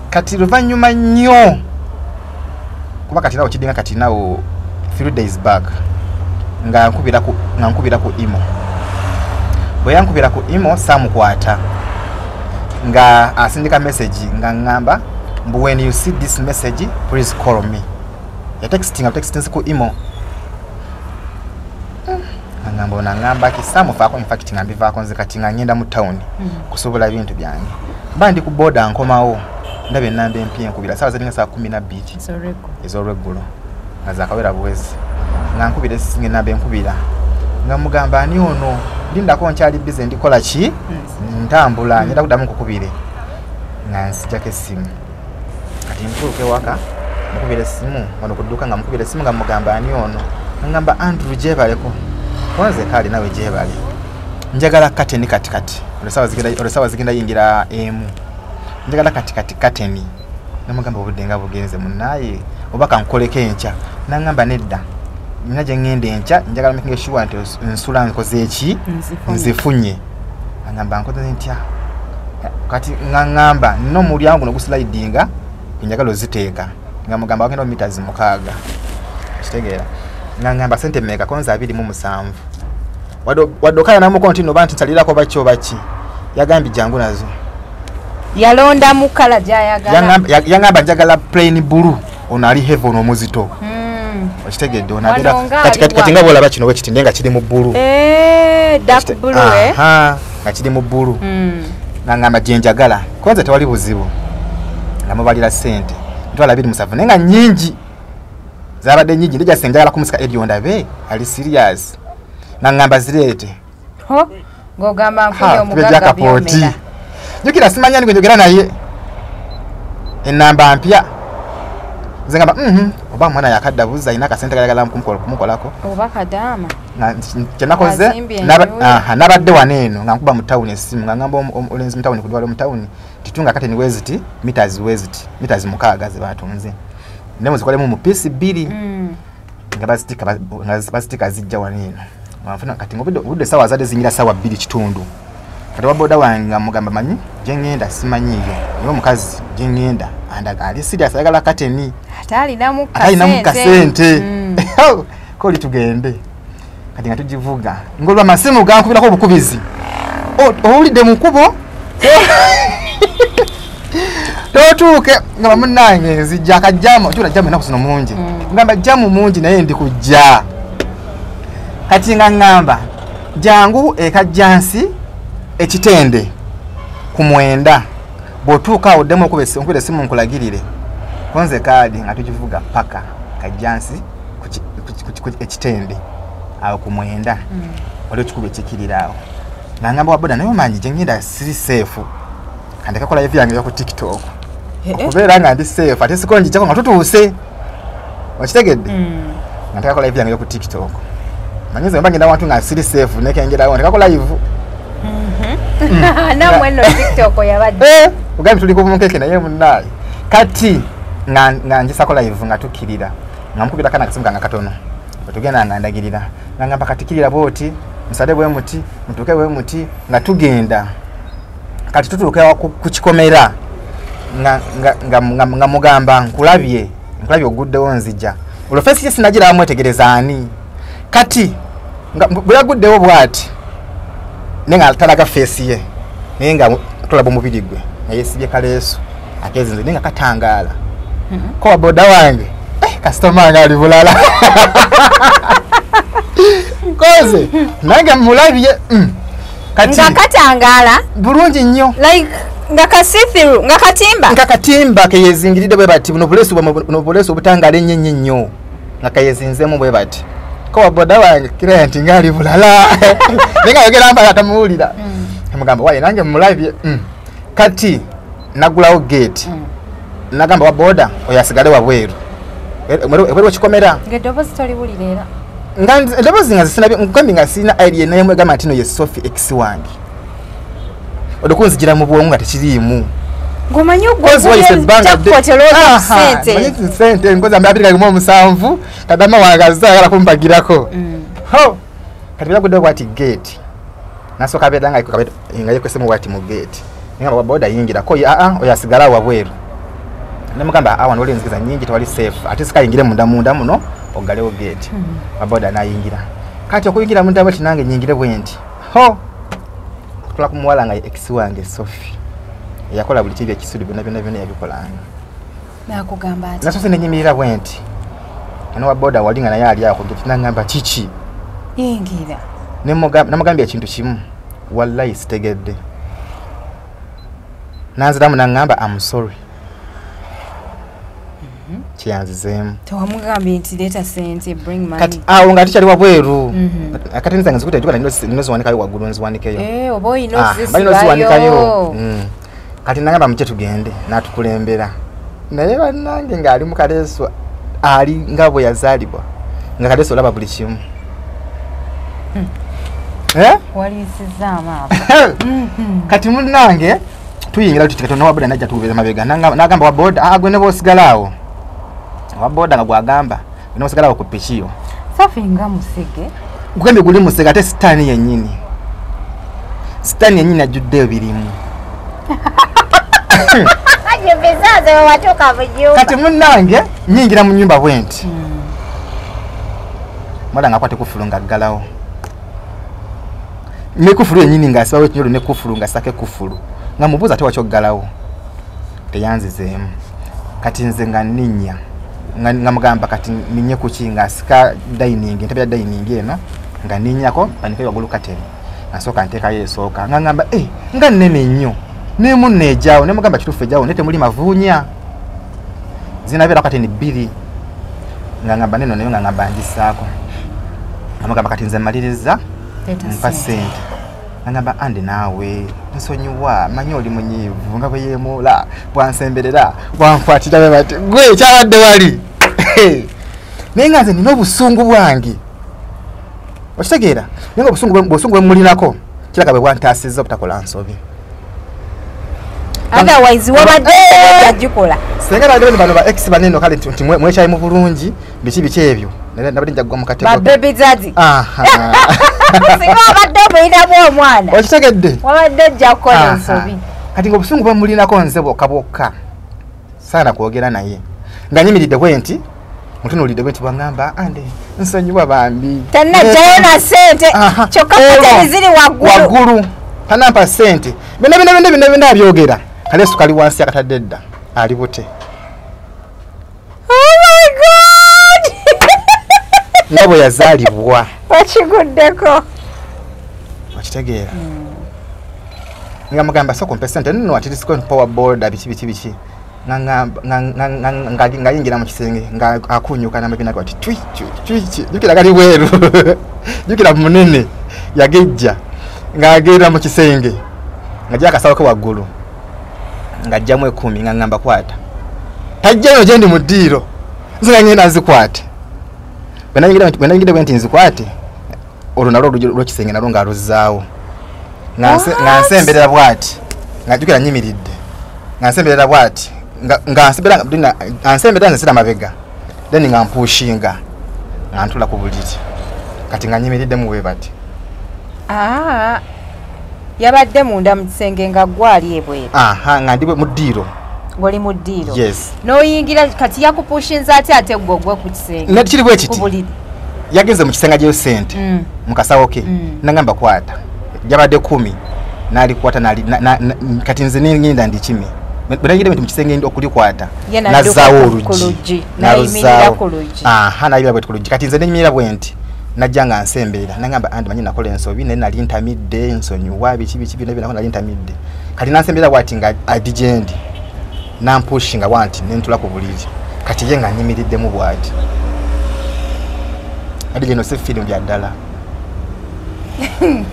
Kati luvannyuma nnyo kuba kati nawo kidinga kati nawo 3 days back nga nkubira ku imo, bwe yankubira ku imo saamukwata, nga asindika message nga ŋŋamba mbu when you see this message please call me, yatextinga textinga ku imo, ngamba ono aŋŋamba ki saamufaako, in fact nga mbivaako nze kati nga ŋŋenda mu town kusobola bintu byange, mba ndi ku boda nkomawo ndaba ennamba empya enkubira ssaawa zalinga ssaawa 12 ez'olweggulo nga zaakawera buwezi, nga nkubira ennamba enkubira Nga mugamba ani ono ndindako nkyali busy ndikola ki ntambula ngenda kuddamu nkukubire. Nga nsijjako essimu. Kati ntuuka ewaka mukubira essimu wano ku dduuka nga mukubira essimu nga mugamba ani ono. Ngamba Andrew gyebaleko. Kwanze kale nawe gyebale. Njagala kateni kati kati. Olwo zigenda yingira emu. Njagala kati kati kateni. Namugamba obudde nga bugenze munnaye oba kankoleko enkya. Nangamba nedda. Nina gye ngenda enkya njagala making sure nti nsula nkoze eki nzifunye. Angamba nkoze ntya. Kati ngangamba nno mulyango guno guslidinga njagala oziteeka. Nga mugamba wagenda meters 6. Kitegeera. Ngangamba sente mmeka konza 27. Wadokaya namuko nti no bantu nsalirako bakyo baki. Yagambye jangu nazo. Yalonda mukala gyayagala. Yangamba njagala plain blue ono ali heavy ono omuzito. Okitegedde ono abeera kati nga bw'olaba kino bwe kiti naye nga kiri mu bbulu. Dark blue. Aha, nga kiri mu bbulu. Ngangamba gye njagala. Kwanza tewali buzibu. Nga mubalira ssente. Ntwala 27 naye nga nnyingi. Zabadde nnyingi ndijja njagala kumusika Eddie ondabe ali serious. Ngangamba zireete. Ho, ng'ogamba nfunye omugagga byomera. Jjukira simanya ni njogera naye. Ennamba mpya. Nze ngamba oba mwana yakaddabuza alina akasente kayagala kumukolako. Oba kadaama. Kye nakoze nabadde wano eno nga nkuba mu tawuni essimu nga ngamba omulenzi mu tawuni ku ddwaliro mu tawuni titunga kateni weziti meters weziti meters 6 ze batunze. Naye muzikolemu mu piece 2. Nga bazitika zijja wano eno. Nfuna kati ng'obudde essaawa zadde zingira ssaawa 2:15. Kati wa boda wange nga mugamba manyi gye ŋŋenda simanyiiyo naye omukazi gye ŋŋenda andaga ali serious ayagala kateni. Ate alinamu kasente. Koli tugende. Kati nga tugivuga ng'olwa amasimu gankubirako obukubizi. Owulidde mu kkubo totuuke nga munnange nzijja akajjamu kyula jjamu ennaku zino mungi. Ngamba jjamu mungi naye ndi kujja. Kati nga ŋŋamba jangu ekajjansi ekitende ku 9 bw'otuuka awo oddemu okubira essimu nkulagirire. Konze kaadi nga tugivuga paka kajjansi ekitende awo ku 9 waliwo ekikubo ekikirira awo. Nangamba wa boda naye omanyi gye ŋŋenda siri safe. Kandekako live yange ku TikTok. Okubeera nga ndi safe ate siko njijjako nga tutuuse. Okitegedde? Nga ntekako live yange ku TikTok. Manyi nze mba ngenda wantu nga siri safe nekengerawo ntekako live. Namwe nno TikTok yabadde. Ogambye tuli ku munkeke naye munnaye. Kati nga ngisako live nga tukkirira. Nga mukubira kana akasimu kange katono. Bwe tugenda nga ndagirira. Nga ngamba kati kirira bw'oti, musale bwe muti, mutuuke bwe muti, nga tugenda. Kati tutuuka ku kikomera. Nga mugamba nkulabye oguddewo nzija. Olwo face ye sinagira amwetegereza ani. Kati bwe yaguddewo bw'ati naye nga talaga face ye naye nga tulaba omubiri gwe nga yeesibye kaleesu akeezinze naye nga katangaala. Ko wa boda wange kasitoma wange ali bulala. Koze nange mulabye kati nga katangaala bulungi nnyo like nga kasithiru nga katimba nga katimba keyezingiridde bwe bati buno buleesu obutangaala ennyo ennyo nnyo nga kayezinzeemu bwe bati. Ko wa boda wange client ngali bulala. Nenga yogera mba atamuwulira. Mugamba waye nange mulabye. Kati nagulawo gate. Nagamba wa boda oyo asigale wabweru. Ebweru kikomera. Ng'eddoboozi toliwulira era. Nga eddoboozi nga sinabye nkambi nga sirina idea naye mwegamba nti no ye Sophie ex wange. Odukunzijira mu bwongo nga tekiriimu. Ng'omanyi ogwo sente ngozi amabiri ga 17 kadama wange azze ayagala kumpagirako. Ho kati byaguddewo bw'ati gate. Nasooka abeera nga yekwesemu bw'ati mu gate. Ngamba wa boda yingirako oyo asigala wabweru. Ne mugamba wano waliwo enzikiza nnyingi tewali safe ate sikayingire munda muno oggalewo gate. Wa boda n'ayingira. Kati okuyingira munda bw'ati nange nnyingire bwe nti. Ho kutula ku muwala nga ye ex wange Sophie. Yakola buli kibi ekisuli byonna byonna byonna yabikolanga. Nakugamba ati. Nasoose ne nnyimirira bwe nti. Ono wa boda wali nga naye ali awo ku gate n'angamba kiki? Yingira. Namugambye ekintu kimu. Wallahi sitegedde. Nanziramu n'angamba I'm sorry. Kyeyanzizeemu. Tewamugambye nti leeta sente, bring money. Kati awo nga tukyali wabweru. Kati nze nzikutte ejjuka ninoziwanikayo waggulu nziwanikeyo. Oba olina ozisibayo. Kati nagamba mujje tugende n'atukulembera. Naye bannange ng'ali mu kaleeso ali nga bwe yazaalibwa nga kaleeso olaba buli kimu. Waliisizza amaaso. Kati munnange tuyingira tuti kati owa boda najja tukubeera mabega n'agamba wa boda gwe ne bw'osigala awo. Owa boda nga gw'agamba gwe ne bw'osigala awo ku piki yo. Safi nga musege. Gugambye guli musege ate sitaani yennyini. Sitaani yennyini ajjudde ebirimu. Kati munnange nnyingira mu nnyumba bwe nti. Mwala ng'akwata ekufulu ng'aggalawo. N'ekufulu yennyini ng'asibawo ekinyolo n'ekufulu ng'assako ekufulu. Nga mubuuza ate waki oggalawo. Teyanzizeemu. Kati nze nga nninnya. Nga mugamba kati nninnye ku ki ng'asika dining, entebe ya dining eno nga nninnyako mpanikeyo waggulu katebe. Nasooka nteekayo esooka. Nga ngamba nga nnene nnyo. Ne munno ejaawo ne mugamba kituufu ejaawo naye temuli mavuunya. Zinabeera kateni bbiri. Nga ngamba neno nayo nga ngamba ngissaako. Nga mugamba kati nze mmaliriza mpa ssente. Ngamba ande naawe nsonyiwa manyi oli munyiivu nga bwe yeemuula bwansemberera bwankwatira bwe bati gwe kyabadde wali. Naye nga nze nina obusungu bwange. Okitegeera? Naye nga obusungu bwe mulinako kiraka bwe bwantaasizza obutakola nsobi. Otherwise wabadde ojja Senga badde bano ba ex banene kale nti mwekyayi mu bulungi biki biki ebyo. Nabadde nja kugwa mu katego. Ba baby daddy. Singa wabadde omuyinamu omwana. Okitegedde? Wabadde ojja kukola ensobi. Kati ng'obusungu bwe mulinako nze bwokka bwokka. Saana kwogera naye. Nga nyimiridde bwe nti mutunuulidde bwe nti bw'aŋŋamba ande nsonyiwa bambi. Tannajjayo na ssente. Kyokka kateni ziri waggulu. Waggulu. Tannampa ssente. Byonna byonna byonna byonna byonna abyogera. Kaleesu kali wansi akatadde dda ali bute. Oh my God! Nga bwe yazaalibwa. Wakiguddeko. Okitegeera. Nga mugamba sooka ompe ssente nno ati disiko power boda biki biki biki. Nga yingira mu kisenge nga akunyuka n'amabina ge ati twi twi twi. Jjukira gali bweru. Jjukira munene yagejja ng'agenda mu kisenge ng'ajja akasawo ke waggulu. Ng'ajjamu 10 nga ngamba kwata. Tajjayo gye ndi mu ddiiro. Nze nga ngenda nzikwate. Bwe nayingira bwe nti nzikwate, olwo nalwo oluggi lw'ekisenge nalwo ng'aluzzaawo. Nga nsemberera bw'ati. Nga jjukira nnyimiridde. Nga nsemberera bw'ati. Nga nsemberera nze sira mabega. Then nga mpushinga. Nga ntula ku buliri. Kati nga nnyimiriddemu bwe bati. Yabadde munda mu kisenge nga gwali ebweru. Nga ndi mu ddiiro. Ng'oli mu ddiiro. Yes. N'oyingira kati yakupushinza ate ate gwe ogwe ku kisenge. Ne kiri bwe kiti. Ku buliri. Yagenze mu kisenge aggyeyo ssente. Mu kasawo ke. N'angamba kwata. Yabadde 10. N'alikwata kati nze ne ngenda ndikime. Bwe nayingira mu kisenge okulikwata. Nazzaawo oluggi. N'ayimirira ku luggi. N'ayimirira bwe ku luggi. Kati nze ne nyimirira bwe nti. Najja nga nsemberera nangamba andi manyi nakola ensobi naye nali ntamidde nsonyiwa biki biki byonna byonna nali ntamidde. Kati nansemberera bw'ati nga adi gye ndi nampushinga bw'ati ne ntula ku buliri. Kati ye nga nnyimiriddemu bw'ati. Adi gye no si firimu bya ddala.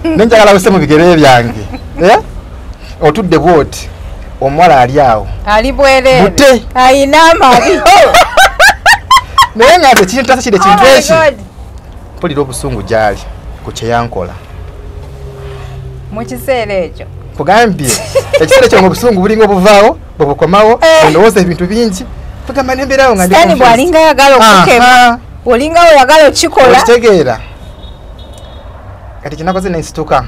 Ne njagala buse mu bigere byange. Otudde bw'oti omuwala ali awo. Ali bwereere. Bute. Ayina amabi. Naye nga nze kintu kiri ekintu eki. Mpulira obusungu gy'ali ku kye yankola. Mu kiseera ekyo. Kugambye ekiseera ekyo ng'obusungu bulinga obuvaawo bwe bukomawo ndowooza ebintu bingi. Kugamba ne mbeerawo nga ndi Sitaani bw'alinga ayagala okukema. Olinga oyagala okikola. Okitegeera. Kati kye nakoze ne nsituka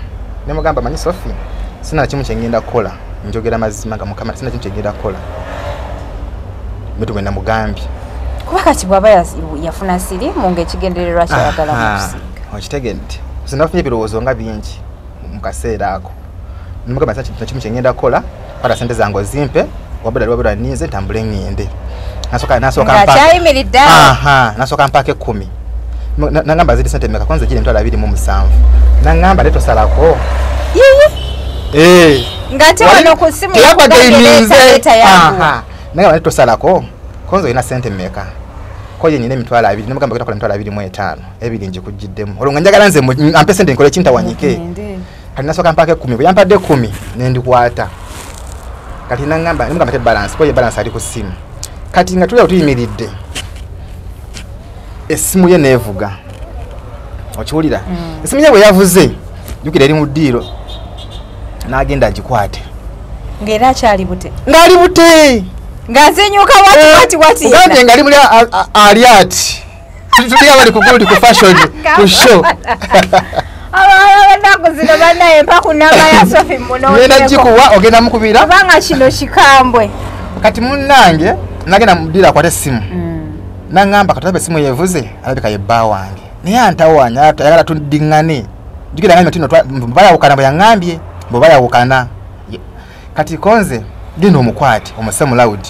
ne mugamba manyi Sophie sina kimu kye ngenda kukola. Njogera mazima nga Mukama sina kimu kye ngenda kukola. Bwe bwe namugambye. Kuba kati bw'aba yafuna siriimu ng'ekigendererwa ky'ayagala mu kusiiga. Okitegedde. Nze nafunye ebirowoozo nga bingi mu kaseera ako. Nimugamba sina kimu kye ngenda kukola, kwata ssente zange ozimpe, wabula nninze ntambule ŋŋende. Ng'akyayimiridde awo. Nasooka mpaako 10. Nangamba ziri ssente mmeka? Kwanza giri 27,000. Nangamba leeta osalako. Yiyi. Ng'ate wano ku ssimu yakugambye leeta yanguwa. Nangamba leeta osalako. Konzo ina sente mmeka? Ko ye nina emitwalo abiri, nemugamba kutakola emitwalo 25, ebiri njikujiddemu. Olwo nga njagala nze ampe sente nkole kintawanyike. Kati nasooka mpaako 10, bwe yampadde 10 ne ndikwata. Kati nangamba nemugamba te balance, ko ye balance ali ku ssimu. Kati nga tuli awo tuyimiridde, essimu ye neevuga. Okiwulira? Essimu ye bwe yavuze, jjukira eri mu ddiiro, n'agenda agikwate. Ng'era akyali bute. Ng'ali bute! Ng'azinyuka wati wati wati. Ugambye ng'ali muli ali ati. Tuli abali ku gold ku fashion ku show. Abanaku zino bannaye mpa ku nnamba ya Sophie munoonyeko. Ngenda gikuwa ogenda mukubira. Kubanga kino kikambwe. Kati munnange nagenda mu ddiiro akwate essimu. Nangamba katulabe essimu yevuze alabika ye bba wange. Naye antawaanya ayagala tuddiŋŋane. Jjukira ngambye nti nno bayawukana bwe yaŋŋambye bwe bayawukana. Kati konze genda omukwate omuse mu loud.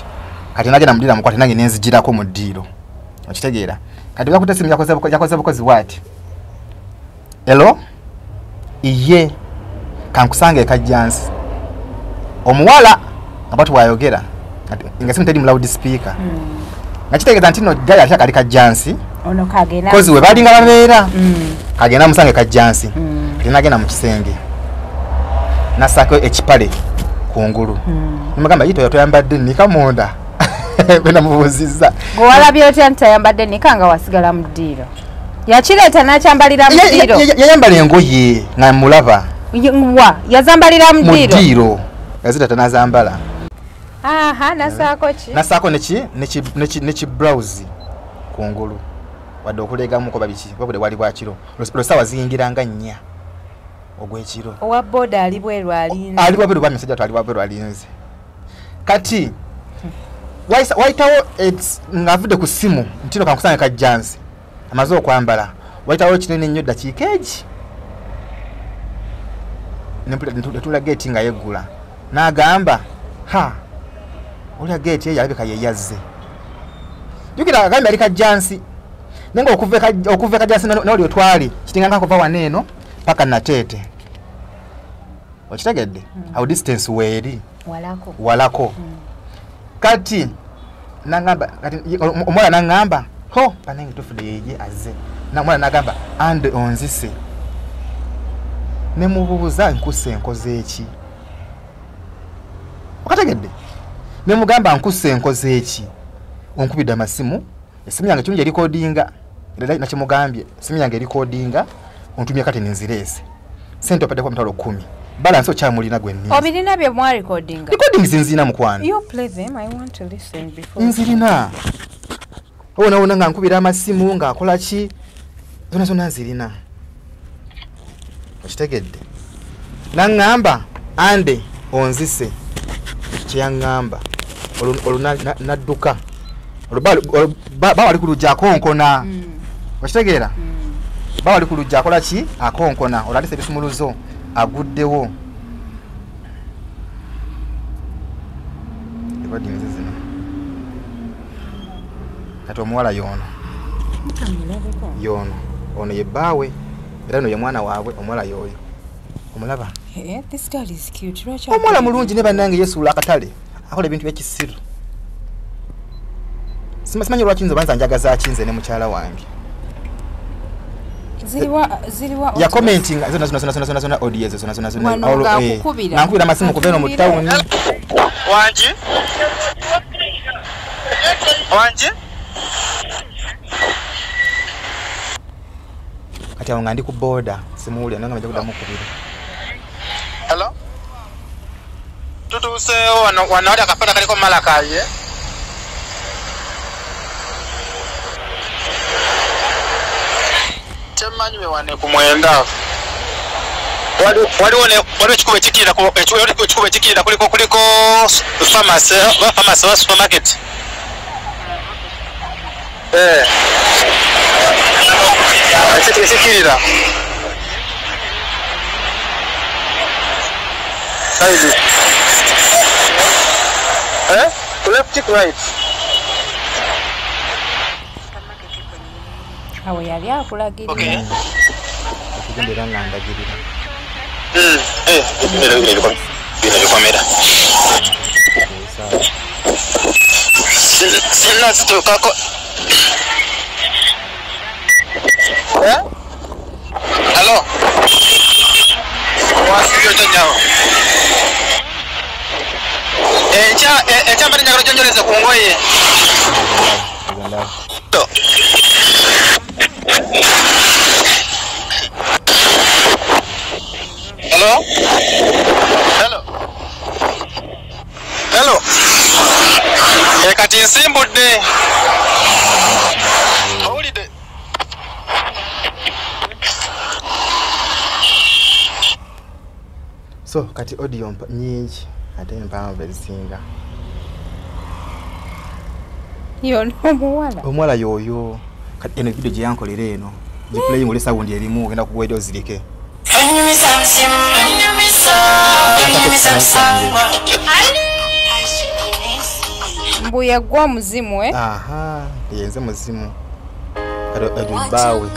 Kati nagenda mu ddiiro amukwate nange nenzigirako mu ddiiro. Okitegeera? Kati bwe yakutte essimu yakoze bukozi bw'ati. Hello? Iye kankusange Kajjansi. Omuwala nga bw'ati bw'ayogera nga simu teri mu loud speaker. Nga kitegeeza nti nno ggali ate kali Kajjansi. Ono kagenda. Kozi we balinga babeera. Kagenda musange Kajjansi. Kati nagenda mu kisenge. Nassaako ekipale kungulu. Nimugamba yito toyambadde nika munda. Bwe namubuuzizza. Gwe walabye otya nti tayambadde nika nga wasigala mu ddiiro? Yakireeta n'akyambalira mu ddiiro. Yayambala engoye nga mulaba. Wa yazambalira mu ddiiro. Mu ddiiro. Yazireeta n'azambala. Aha, nassaako ki? Nassaako neki blouse kungulu. Wadde okuleegamuko babiki babudde bwali bwa kiro. Olwo ssaawa ziyingira nga 4 ogw'ekiro. Owa boda ali bweru alinze. Ali wabweru bambi musajja ali wabweru alinze. Kati wayitawo ng'avudde ku ssimu nti nno kankusange Kajjansi. Amaze okwambala. Wayitawo kinene nnyo ddakiika egi. Netula geeti nga yeggula. N'agamba ha olya geeti eyo alabika ye yazze. Jjukira agambye ali Kajjansi. Naye nga okuva e Kajjansi n'oli otwali kiringa nga kuva wano eno paka Nateete. Okitegedde? Awo distance weeri. Walako. Walako. Kati nangamba kati omuwala nangamba ho banange tufudde yeje azze. Omuwala nagamba ande onzise. Ne mubuuza nkusse enkoze eki? Okategedde? Ne mugamba nkusse enkoze eki? Onkubidde amasimu, essimu yange kirungi erikodinga. Era nakimugambye essimu yange erikodinga ontumye kati nzireese. Ssente opaddeko emitwalo 10. Balance okyamulina gwe nninze. Obirina bye mwa recordinga? Recordings nzirina mukwano. You play them, I want to listen before. Nzirina. Owona nga nkubira amasimu ng'akola ki? Zonna zonna nzirina. Okitegedde? Naŋŋamba ande onzise. Kye yaŋŋamba. Olwo nadduka. Olwo ba wali ku luggi akonkona. Okitegeera? Ba wali ku luggi akola ki? Akonkona. Olwo alese ebisumuluzo aguddewo. Recordings zino. Kati omuwala y'ono. Y'ono. Ono ye bbaawe. Era ono ye mwana waabwe omuwala y'oyo. Omulaba? This girl is cute. Omuwala mulungi ne bannange yeesuula akatale. Akola ebintu by'ekisiru. Simanyi lwaki nze obanza njagaza ki nze ne mukyala wange. Ziriwa ya commenting zona zona zona zona zona audio zona zona zona nankubira amasimu kuva eno mu town. Wangi? Wangi? Kati awo nga ndi ku boda simuwulira naye nga nja kuddamu okubira. Hello? Tutuuseewo wano wali akapata kaliko Malakayi. Kyemmanyi we wane ku 9. Waliwo ekikubo ekikirira kuliko pharmacy oba supermarket. Ekikirira. Side. Left right. Awo yali akulagirira. Okay. Okugendera nga ndagirira. Bino bikomera. Sinnazituukako. Alo? Wasibye otya nnyabo? Enkya mbadde njagala ojjanjoleze ku ngoye. Hello? Hello? Hello? Kati nsimbudde. Owulidde? So kati audio nyingi ate mpanvu ezisinga. Yono omuwala. Omuwala yoyo. Kati eno video gye yankolera eno. Giplaying oli sound erimu ogenda kugwa eri ozirike. Mbuye gwa omuzimu eh? Aha, yenze muzimu. Kati bbaawe.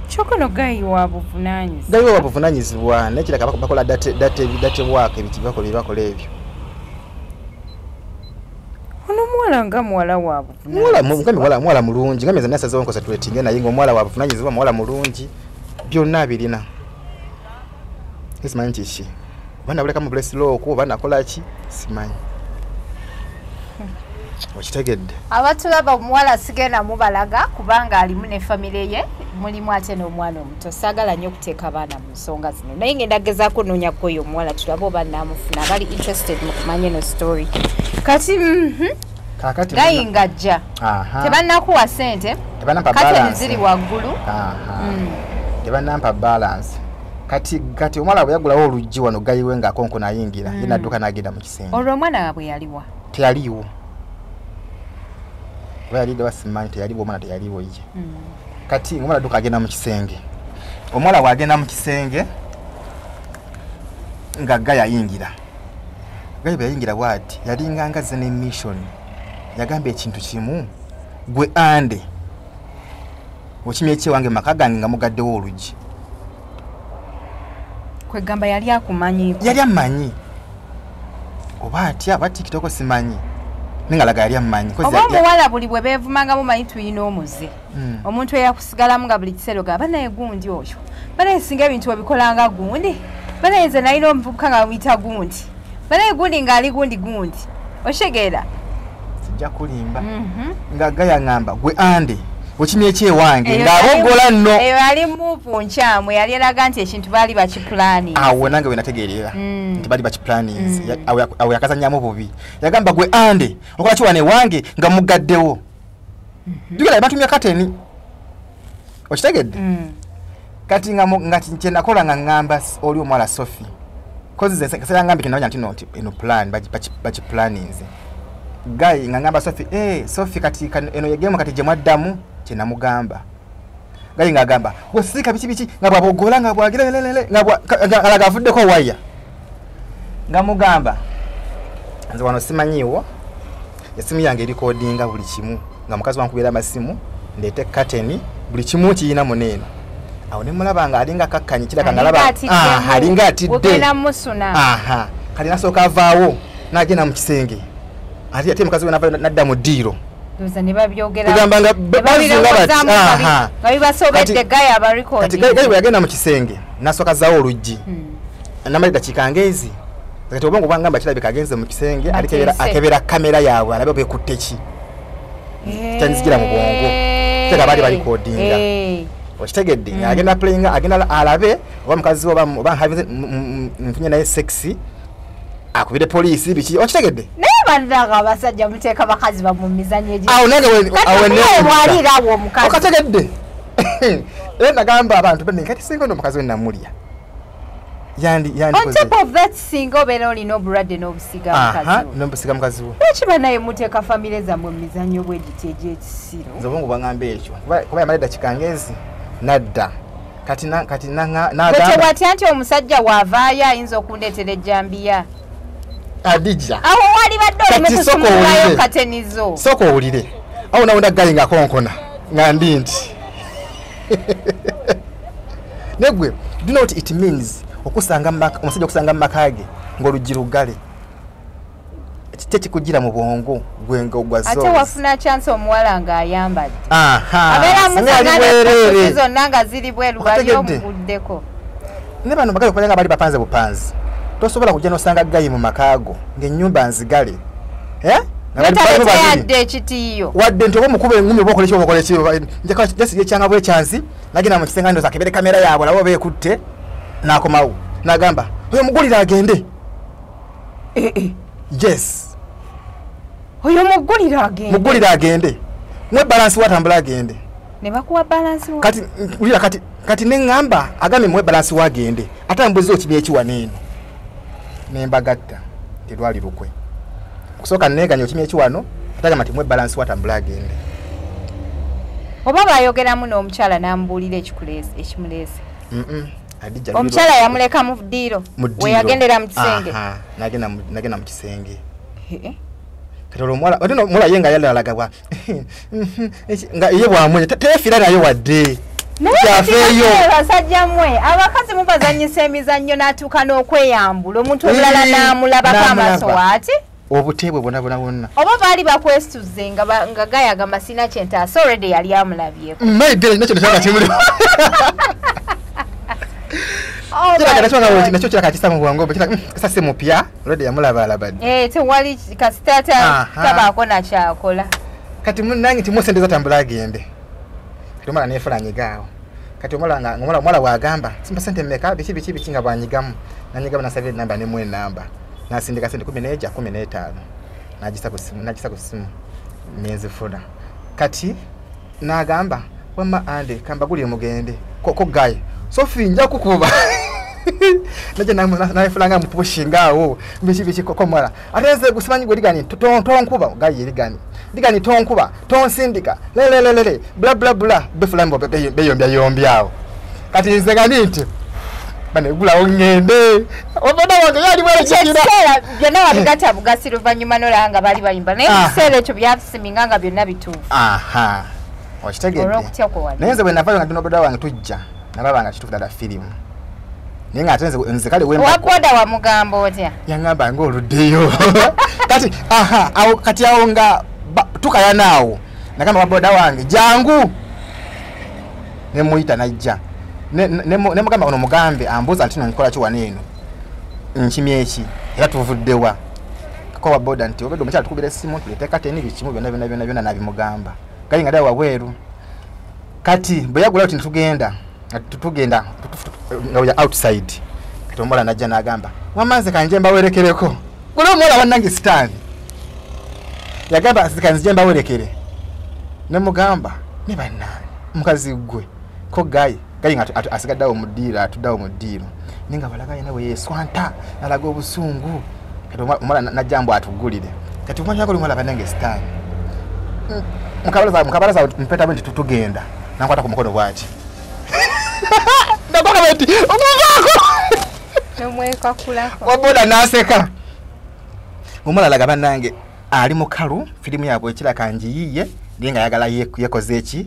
Kyokka gayi wa buvunaanyizibwa. Gayi wa buvunaanyizibwa naye kiraka bakola date work ebiki bakola ebyo. Ono muwala nga muwala wa buvunaanyizibwa. Muwala mulungi nga meza nasazeewo nconcentrating naye ng'omuwala wa buvunaanyizibwa muwala mulungi byonna abirina. Simanyi kiki. Oba nabuleka mu bless lock oba nakola ki simanyi. Okitegedde. Abatulaba omuwala sigenda mubalaga kubanga alimu ne famire ye mulimu ate n'omwana omuto. Saagala nnyo okuteeka abaana mu nsonga zino naye ngenda gezaako onoonyako oyo omuwala tulabe oba naamufuna abali interested mu kumanya eno story. Kati kakati gayi ng'ajja tebannakuwa ssente kateni ziri waggulu. Tebannampa balance. Kati omuwala bwe yaggulawo oluggi wano gayiwe ng'akonkona ayingira ye n'adduka n'agenda mu kisenge. Olwo omwana waabwe yaliwa? Teyaliiwo. Oba yalidde basimanyi teyaliwo omwana teyaliwo ye. Kati omwana adduka agenda mu kisenge. Omuwala bw'agenda mu kisenge nga Gayi ayingira. Gayi bwe yayingira bw'ati yalinga nga azze ne mission. Yagamba ekintu kimu gwe ande okimye ki ewange maka gange nga mugaddewo oluggi. Kwegamba yali akumanyi. Yali ammanyi. Oba atya oba TikTok simanyi. Nengalaga yali ammanyi. Oba omuwala buli bwe beevumanga mumanyi tuyina omuze. Omuntu eyakusigalamu nga buli kiseera ogamba banaye gundi oyo. Banaye singa ebintu obikolanga gundi. Banaye nze nalina omuvubuka nga bamuyita gundi. Banaye gundi ng'ali gundi gundi. Oshegera? Sijja kulimba. Nga Gayi aŋŋamba gwe ande okimye ki ewange ng'abogola nno. Eyo yali move nkyamu yali eraga nti ekintu baali bakipulaninze. Awo nange we nategeerera nti baali bakipulaninze. Awo yakazannyamu bubi. Yagamba gwe ande okola ki wano ewange nga mugaddewo. Jjukira batumya kateni. Okitegedde? Kati nga kye nakola nga ŋŋamba oli omuwala Sophie. Kozi nze kaseera ngambye kinamanya nti no nti eno plan bakiplaninze. Gayi nga ŋŋamba Sophie, Sophie kati eno ye game kati gye mwaddamu kye namugamba. Gayi ng'agamba gwe sirika biki biki nga bw'abogola nga bw'agira lelele nga alaga avuddeko waya. Nga mugamba nze wano simanyiiwo essimu yange erikodinga buli kimu nga mukazi wankubira amasimu ndeete kateni buli kimu kiyina muneeno. Awo ne mulaba nga alinga kakkanyi kiraka ngalaba alinga atidde. Kati nasooka avaawo n'agenda mu kisenge. Ate mukazi we n'adda mu ddiiro. Kugamba nga bazunga bati nga bibasobedde Gayi abarecording. Kati Gayi bwe yagenda mu kisenge n'asooka azzaawo oluggi. Namala eddakiika ng'ezi. Kati obwongo bwangamba kirabika agenze mu kisenge akebera kamera yaabwe alabe oba ekutte ki. Kyanzigira mu bwongo. Kirabika baali barecordinga. Okitegedde agenda playinga agenda alabe oba mukazi we oba nfunye naye sexy akubire poliisi biki okitegedde. Naye bannange abasajja muteeka bakazi bammwe mu mizannyo egyo. Awo nange bw'aliirawo omukazi. Okategedde. Era nagamba abantu banne kati singa ono omukazi we namulya. On top of that singa obeera olina obulwadde n'obusiga mukazi wo. N'obusiga mukazi wo. Lwaki bannaye muteeka famire zammwe mu mizannyo bwe giti egy'ekisiro? Nze obwongo bwangamba ekyo. Kuba yamala eddakiika ng'ezi nadda. Kati n'agamba. Tewatya nti omusajja bw'avaayo ayinza okundeetera ejjambiya. Adija. Awo walibadde oli mu kusumululayo katenizo. Sooka owulire. Awo nawunda Gayi ng'akonkona nga ndi nti. Negwe, do you know what it means? Okusanga omusajja okusanga mu maka ge ng'oluggi luggale. Tekikugira mu bwongo gwe nga ogwa Ate wafuna chance omuwala ng'ayambadde. Aha. Abeera Singa ali bwereere. musangana zonna nga ziri bweru bali Otegedde. omuguddeko. Ne bano bagala okubeera nga bali bapanze bupanzi. Tosobola kujja n'osanga guy mu makaago ng'ennyumba nzigale. Eh? Nga bali Notale balimu babiri. teyadde ekitiiyo. Wadde nti oba omukuba engumi oba okola ki oba okola ki njagala just yekyanga bwekyansi nagenda mu kisenge ndowooza akebere kamera yaabwe alabe oba ekutte n'akomawo n'agamba oyo mugulire agende. Yes. Oyo mugulire agende. Mugulire agende. Mwe balance watambula agende. Ne bakuwa balance wa. Kati ulira kati neŋŋamba agambe muwe balance wagende ate mbuzi okibye ekiwano eno ne mbagatta terwali lukwe. Kusooka neeganya okimya ekiwano ate agamba nti muwe balance watambula agende. Oba bayogeramu n'omukyala n'amubuulira ekimuleese. Adija Omukyala yamuleka mu ddiiro. Mu ddiiro. We yagendera mu kisenge. Aha, nagenda mu kisenge. Kati olwo omuwala, ate omuwala ye nga yalalaga bwa nga ye bwamwenye teyefiira naye wadde. Naye Kyafeeyo. kati basajja mmwe abakazi mubazannyisa emizannyo n'atuuka n'okweyambula omuntu omulala n'amulabako n'amulaba. amaaso waati. Obuteebwe bwonna bwonna bwonna. Oba baali bakwesuze nga gayagamba sina kye ntaasa already yali amulabyeko. Maybe nakyo nekyanga kimuli. Oh Kiraka my nakyo nga God. nakyo kiraka kisa mu bwongo bwe kiraka kasa si mupya already yamulaba dda. Tewali kasita Aha. tabaako nakyakola. Kati munnange timusente zatambula agende. Kati omala neefula nyigaawo. Kati omala nga omala bw'agamba simpa sente mmeka biki biki biki nga bw'anyigamu. Nanyigamu nasabye enamba ne enamba. Nasindika sente 11 15. Nagisa ku simu nagisa ku simu nenzifuna. Kati n'agamba wamma ande kambagulire mugende koko guy Sophie nja kukuba. Naje nayefula nga mupushinga awo biki biki koko mala. Ate nze gusimanyi gwe ligani tonkuba guy ligani. Ligani tonkuba tonsindika lelelelele bla bla bla befula mbo beyombya yombya awo. Kati nze gani nti bane gulawo ngende. Oboda wange yali bwale kikira. Ekiseera byonna wabigatta bugasi luvannyuma n'olaba nga baali bayimba naye Aha. ekiseera ekyo byasiminga nga byonna bituufu. Aha. Okitegedde. Olw'okutya kwe wali. Naye nze bwe navaayo nga ndi n'oboda wange tujja nalaba nga kituufu ddala firimu. Naye nga ate nze kale wemba Owa boda wamugamba otya? Yangamba ng'oluddeyo. Kati aha awo kati awo nga tukayana awo. Nagamba wa boda wange jangu. Ne muyita najja. Ne mugamba ono mugambe ambuuza nti nkola ki wano eno. Nkimye eki era tuvuddewa. Ko wa boda nti obedde omukyala tukubira essimu tuleete kateni bikimu byonna byonna byonna byonna n'abimugamba. Gali nga ddala wabweru. Kati bwe yagulayo nti tugenda tugenda nga we are outside. Kati omuwala najja n'agamba wamma nze kanje mbawerekereko. Gule omuwala bannange sitaani. Yagamba nze kanzije mbawerekere. Ne mugamba ne bannange mukazi gwe ko guy guy nga asigadde awo mu ddiiro atudde awo mu ddiiro. Naye nga balaga yenna bwe yeeswanta n'alaga obusungu. Kati omuwala najja mbu atugulire. Kati omwanya guli omuwala bannange sitaani. Mukabalaza mpeta bwe nti tutugenda. Nankwata ku mukono bw'ati. Ndakoka bati omuvaako. Nomwekakulako. Waboda n'aseka. Omuwala alaga bannange ali mukalu firimu yaabwe ekiraka ngiyiye naye nga ayagala yekoze eki?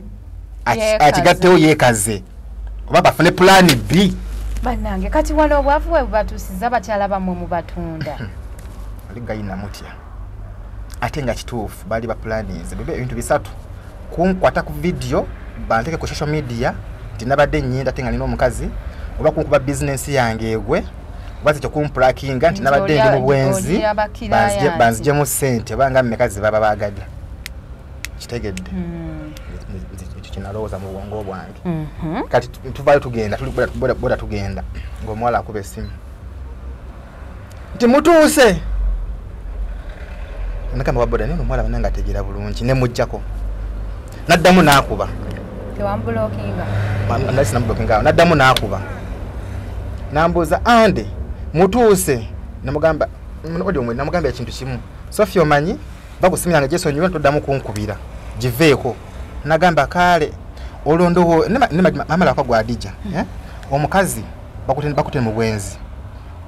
Yeekaze. Akigattewo yeekaze. Oba bafune pulaani B. Bannange kati wano obwavu bwe bubatuusiza bakyala bammwe mubatunda. Oli gayina mutya. Ate nga kituufu baali bapulaninze bebe ebintu bisatu. Kunkwata ku video banteke ku social media nti nabadde nnyenda ate nga nina omukazi oba kunkuba bizinensi yange egwe oba ekyo kumpulakinga nti nabadde ndi mu bwenzi Oli abakiraaya nti. banzijemu ssente oba nga mmeka ze baba baagadde. Kitegedde. Ekyo kinalowooza mu bwongo bwange. Kati tuvaayo tugenda tuli boda tugenda ng'omuwala akuba essimu nti mutuuse. Nagamba wa boda naye omuwala bannange ategeera bulungi ne muggyako. Naddamu n'akuba. Tewambulokinga. Nali sinamubulokinga awo. Naddamu n'akuba. Nambuuza ande mutuuse. Namugamba namugamba ekintu kimu. Sophie omanyi va ku ssimu yange gyesonyiwe toddamu kunkubira. Giveeko. Nagamba kale olwo ndowo mama lako gwa Adija, Omukazi bakute mu bwenzi.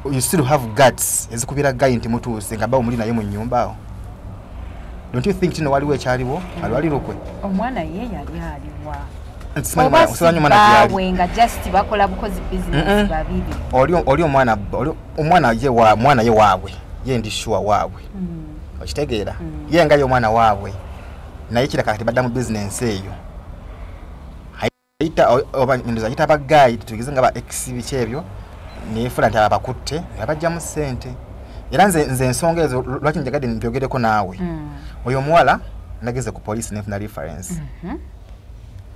You still have guts ezikubira guy nti mutuuse nga bawo muli naye mu nnyumba awo. Don't you think kino waliwo ekyaliwo? Alwali lukwe. Omwana ye yali aliwa. Simanyi omwana gyali. Baabwe nga just bakola bukozi business babiri. Oli omwana ye waabwe. Ye ndi sure waabwe. Okitegeera? Ye nga y'omwana waabwe, naye kiraka kati badda mu bizinensi eyo, ayita oba ndoza ayita ba guy, tugeze nga ba ex, biki ebyo, neefula nti abakutte nga bajjamu ssente. Era nze ensonga ezo lwaki njagadde mbyogereko naawe? Oyo omuwala nageze ku poliisi nenfuna reference.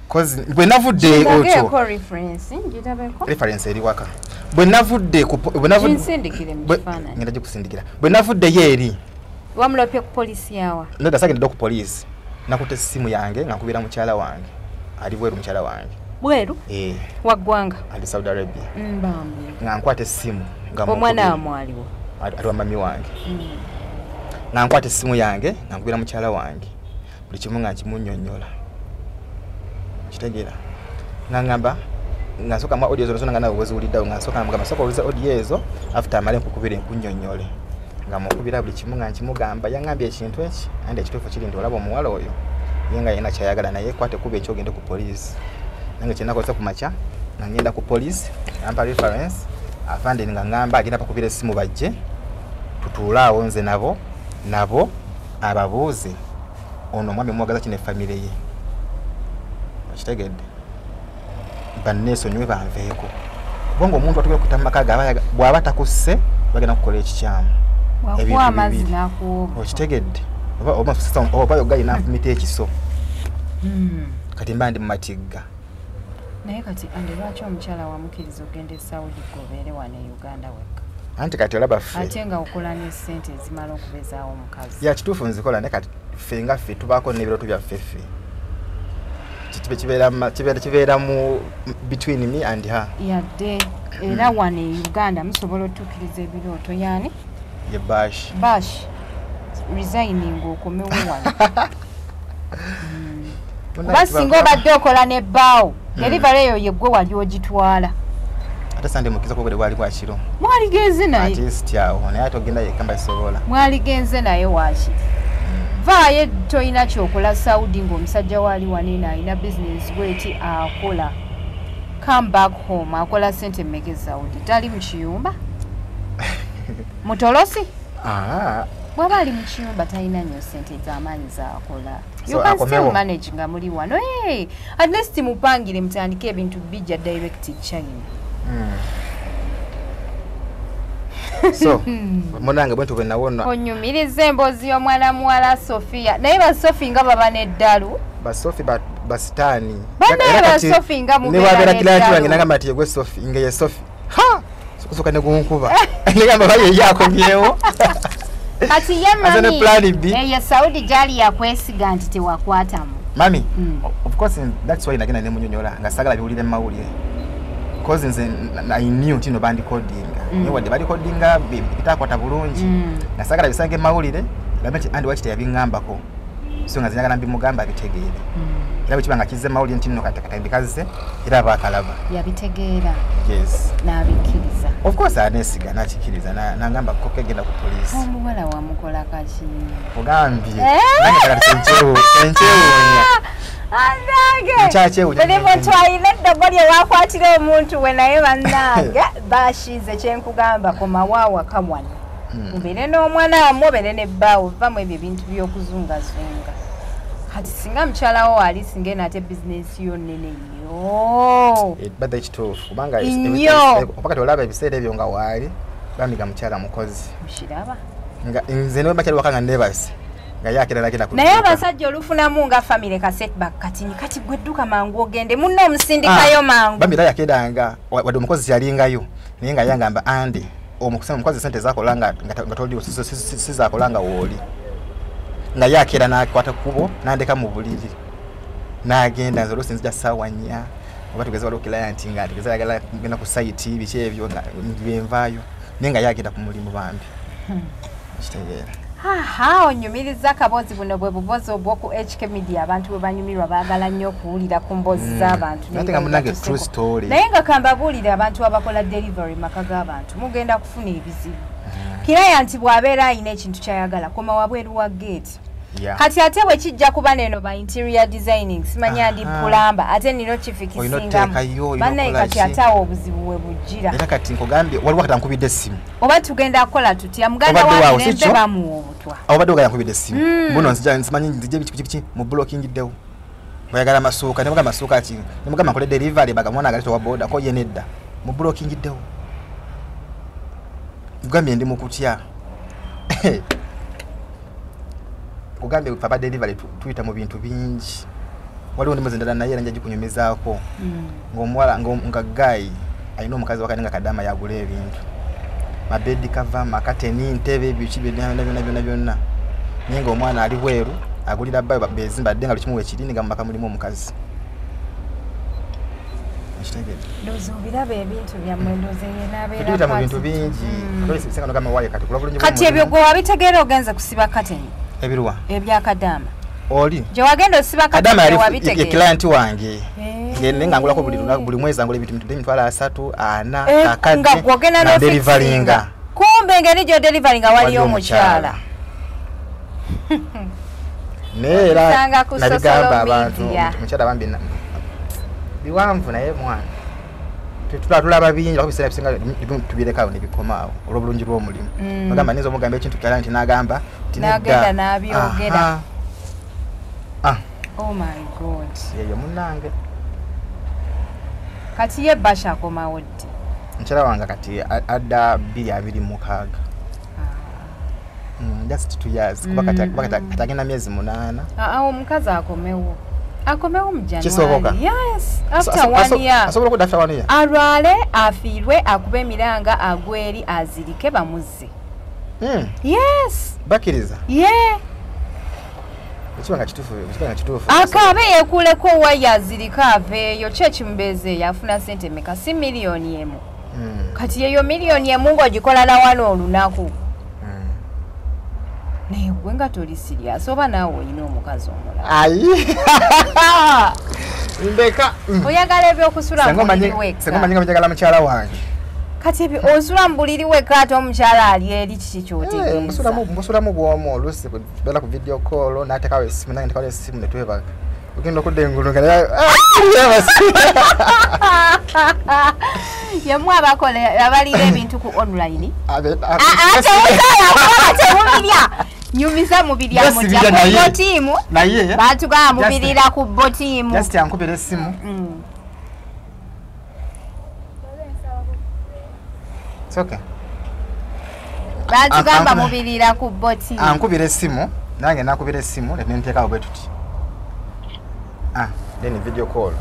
'Cause bwe navudde otwo Ngirageko reference, ngirabeko. Reference eri waka. Bwe navudde ku bwe navudde Ginsindikire mu kifaananyi. Ngenda gikusindikira. Bwe navuddeyo eri, Wamulopye ku poliisi yawa? Nedda, sagenda ku poliisi. Nakutte essimu yange nga nkubira mukyala wange ali bweru, mukyala wange. Bweru? Eh. Wa ggwanga? Ali Saudi Arabia. Mbambi. Nga nkwata essimu nga Omwana mukubira. wamwe aliwo? Ali wa mami wange. Nga nkwata essimu yange nga nkubira mukyala wange, buli kimu nga nkimunnyonnyola, kitegeera? Nga ngamba nga nsooka mwa audio zona zona nga nawe weziwuliddewo, nga nsooka mugamba, sooka owulize audio ezo, after amale nkukubira nkunnyonnyole. Nga mukubira buli kimu nga nkimugamba, yaŋŋambye ekintu eki, andi ekituufu kiri nti olaba omuwala oyo ye nga yena kyayagala, naye kwata ekkubo ekyo ogende ku poliisi. Nange kyenakozesa ku makya nga ngenda ku poliisi, ampa reference afande, nga ngamba agenda bakubira essimu bajje tutuule awo nze nabo ababuuze ono omwami mwagaza kino e famire ye, okitegedde? Banneesonyiwe banveeko, kubanga omuntu atugera okutta mu maka ge bw'aba takusse bagenda kukola ekikyamu. Wakuwa Ebintu amazzi bibiri. n'akuwoga. Okitegedde? Oba yogayi nanfumita ekiso, kati mba ndi mu matigga. Naye kati ande lwaki omukyala wamukkiriza okugenda e Saudi, gobeere wano e Uganda wekka? Anti kati olaba ffe Ate nga okola ne ssente ezimala okubeezaawo omukazi. Ya, kituufu nzikola, naye kati ffe nga ffe tubaako n'ebirooto byaffe ffe. Kibeera mu between me and her. Yadde era wano e Uganda musobola otuukiriza ebirooto yaani. Ye Bash. Bash, resigning okomewo wano, kuba singa obadde okola nebbaawo, delivery eyo yeggwe wali ogitwala. Ate Sande mukiza kuba bwali bwakiro. Mwaligenze naye. At least awo naye ate ogenda yekka mba sisobola. Mwaligenze naye waakiri. Vaayo, tolina kyokola Saudi ng'omusajja waali waneeno alina bizinesi bweti akola. Come back home. Akola sente mmeka e Saudi? Tali mu kiyumba mutolosi? Ah. Bw'aba ali mu kiyumba talina nnyo sente z'amaanyi z'akola. You So, can still akomewo. manage nga muli wano. Hey, at least mupangire, mutandike ebintu bijja direct China. So munange bwentu bwe nawona. Onyumiriza emboozi y'omwana muwala Sofia, naye basofi nga baba n'eddalu. Basofi basitaani. Bannaye basofi nga mubeera newabeera client n'eddalu. wange nagamba nti yegwe Sofi, nga ye Sofi, ha, sokusooka ne gunkuba, negamba baye yakomyewo. Kati ye Aze ne mami plan B. eyo Saudi gyali yakwesiga nti tewakwatamu? Mami, of course, that's why nagenda nemunyonyola nga sagala biwulire mu mawulire, cause nze I knew nti no bandikodinga, naye wadde balikodinga bitakwata bulungi, nga sagala bisange mu mawulire gambe nti andi waki teyabiŋŋambako. So nga zinagala mbimugamba abitegeere, era bwe kiba nga kizze mu mawulire nti nno kati akatambi kazze, era baakalaba. Yabitegeera? Yes. N'abikkiriza? Of course, anesiga nakikiriza, nangamba koko egenda ku poliisi. Omuwala wamukola kaki? Ogambye. Eh? Nange kati enkyewuunya. Anange Nkyakyewuunya. Buli muntu alina eddogo lye wakwatira omuntu we, naye bannange bashize kyenkugamba, komawo awaka wano, mubeere n'omwana wammwe, obeere nebbaawo, vamu ebyo ebintu by'okuzungazunga. Kati singa mukyalawo ali, singa eno ate bizinensi yo nnene nnyo. Badde kituufu kubanga Nnyo. Oba kati olaba ebiseera ebyo nga waali bamiga mukyala mukozi. Mukiraba? Nga nze ne bakyali waka nga neebase nga yakira nagenda ku Naye dduuka. Abasajja olufunamu nga famire ka setback katini, kati gwe dduka mangu ogende, munno omusindikayo mangu. Bambi era yakedanga wadde omukozi yalingayo, naye nga yangamba andi omukozi sente zakola nga toliwo sizakola nga wooli, nga yakera nakwata kkubo nandeka mu buliri n'agenda. Nze oluusi nzija ssaawa 4, oba tugeze waliwo client nga tugeze ayagala kugenda ku site, biki ebyo, nga byenvaayo, naye nga yagenda ku mulimu bambi, kitegeera? Aha, onyumiriza akaboozi. Buno bwe bubozi obw'oku HK Media, abantu bwe banyumirwa, baagala nnyo okuwulira ku mboozi z'abantu. Naye nga munnange, true story. Naye nga kambabuulire, abantu abakola delivery maka g'abantu mugenda kufuna ebizibu. Kiraya nti bw'abeera alina ekintu ky'ayagala, koma wabweru wa gate. Kati ate bwe kijja kuba neno ba interior designing simanya ndi plumber ate nino kifikisingamu bannaye kati ate awo obuzibu we bujjira. Era kati nkugambye waliwo kati ankubidde essimu oba tugenda kukola tutya muganda wa Mirembe bamuwa obutwa. Obadde ogaya ankubidde essimu mbuno nzija nsimanyi nzije biki mu blockingiddewo bayagala masuuka ne mugamba masuuka ki ne mugamba nkole delivery baga mwana agaleta wa boda ko ye nedda mu blockingiddewo nkugambye ndi mukutya. Kugambye papa delivery tuyita mu bintu bingi. Waliwo ndi muzindala naye era njaji kunyumizaako ng'omuwala nga guy alina omukazi wakati nga kadama yagula ebintu mabedi kava makateni ntebe biki byonna byonna byonna byonna naye ng'omwana ali bweru agulira bbayo bezimba dde nga lukimu wekirini nga mu maka mulimu omukazi. Ndowooza obiraba ebintu byammwe ndowooza yenaabeera tuyita mu bintu bingi. Kati ebyo gwe wabitegeera ogenze kusiba kateni ebiruwa ebyakadama oli gye wagenda osiba kadama yali client wange ngende nga ngulako buli lunaku buli mwezi angula ebintu 30 4 kakadde nga gwogenda na deliveringa kumbe engeri gyo deliveringa waliyo omukyala. Naye era nabigamba abantu omukyala bambi biwanvu naye mwana tulaba bingi lwako biseera bisinga tubirekawo ne bikomaawo olw'obulungi bw'omulimu. Bagamba nnyinza omugamba ekintu kirala nti n'agamba nti n'agenda n'abyogera. Oh my God. Yeyo munnange. Kati ye Basha akomawo ddi? Mukyala wange kati adda 2026. Just 2 years kuba kati agenda myezi 8. Omukazi akomewo. Akomewo mu January. Kisoboka. Yes, after 1 year. Asobola okudda after 1 year. Alwale, afiirwe, akube emiranga, agwe eri, azirike bamuzze. Yes. Bakkiriza? Yeah. Ekiba nga kituufu, ekiba nga kituufu. Akaabe yeekuleko waya azirike aveeyo, ki ekimubeezeeyo afuna ssente mmeka? Si miliyoni 1. Kati yeyo miliyoni 1 ng'ogikola na wano olunaku. Naye gwe nga toli serious oba naawe olina omukazi omulala. Ayi. Ndeka. Oyagala ebyokusula mu buliri wekka. Senga omanyi nga njagala mukyala wange. Kati ebyo osula mu buliri wekka ate omukyala ali eri kiki ky'otegeeza? Mbusulamu bw'omu oluusi tubeera ku video call n'ateekawo essimu nange nteekawo essimu ne twebaka. Ogenda okudda engulu nga yeebase. Yemmwe abakola abalira ebintu ku online. Ate nyumiza mubirya mutya ku botiimu batugamba mubirira ku botiimu. Just ankubira essimu. It's okay. Batugamba mubirira ku botiimu. Ankubira essimu nange nakubira essimu ne nteekawo bwe tuti. Then video call.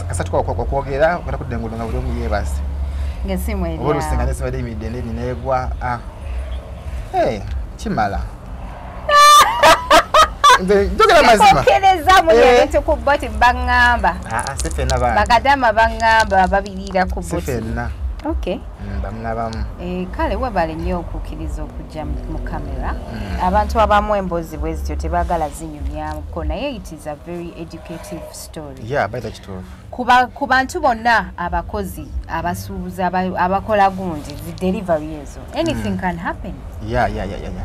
Kasatu kwa kwogera ogenda kudda engulu nga buli omu yeebase. Ng'essimu eri awo. Oluusi nga n'essimu eri eyimiridde n'egwa. Hey, kimala. Njogera mazima. Okkiriza muli ebintu ku boti baŋŋamba. Si ffenna bange. Bakadama baŋŋamba babiriira ku boti. Si ffenna. Okay. Bamu na bamu. Kale webale nnyo okukkiriza okujja mu kamera. Abantu abamu emboozi bwe zityo tebaagala zinyumyako naye it is a very educative story. Yeah, by the kituufu. Ku bantu bonna abakozi abasuubuzi abakola gundi zi delivery ezo. Anything can happen. Yeah,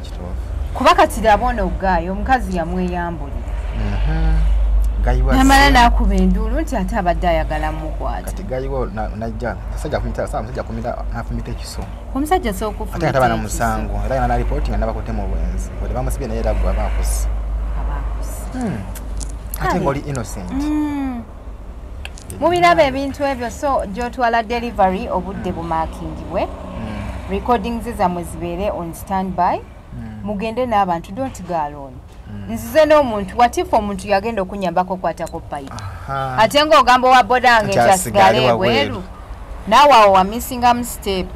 kituufu. Kuba kati labona ogaayo omukazi yamweyambulira. Namala n'akuba enduulu nti ate abadde ayagala mukwata. Kati gayiwo najja musajja akumita sawa musajja akumita n'afumita ekiso. Omusajja asobola okufumita ate ataba na musango era yina n'alipooti nga nabakutte mu bwenzi. Wadde bamusibye naye era gwe aba akuse. Aba akuse. Ate ng'oli innocent. Mubiraba ebintu ebyo so gy'otwala delivery obudde bumaakingibwe. Recordings zammwe zibeere on standby. Mugende n'abantu don't go alone. Nzize n'omuntu watifu omuntu yagenda okunyambako okwatako pipe. Ate ng'ogamba owa boda wange nti asigale ebweru. Naawe awo wamissingamu step.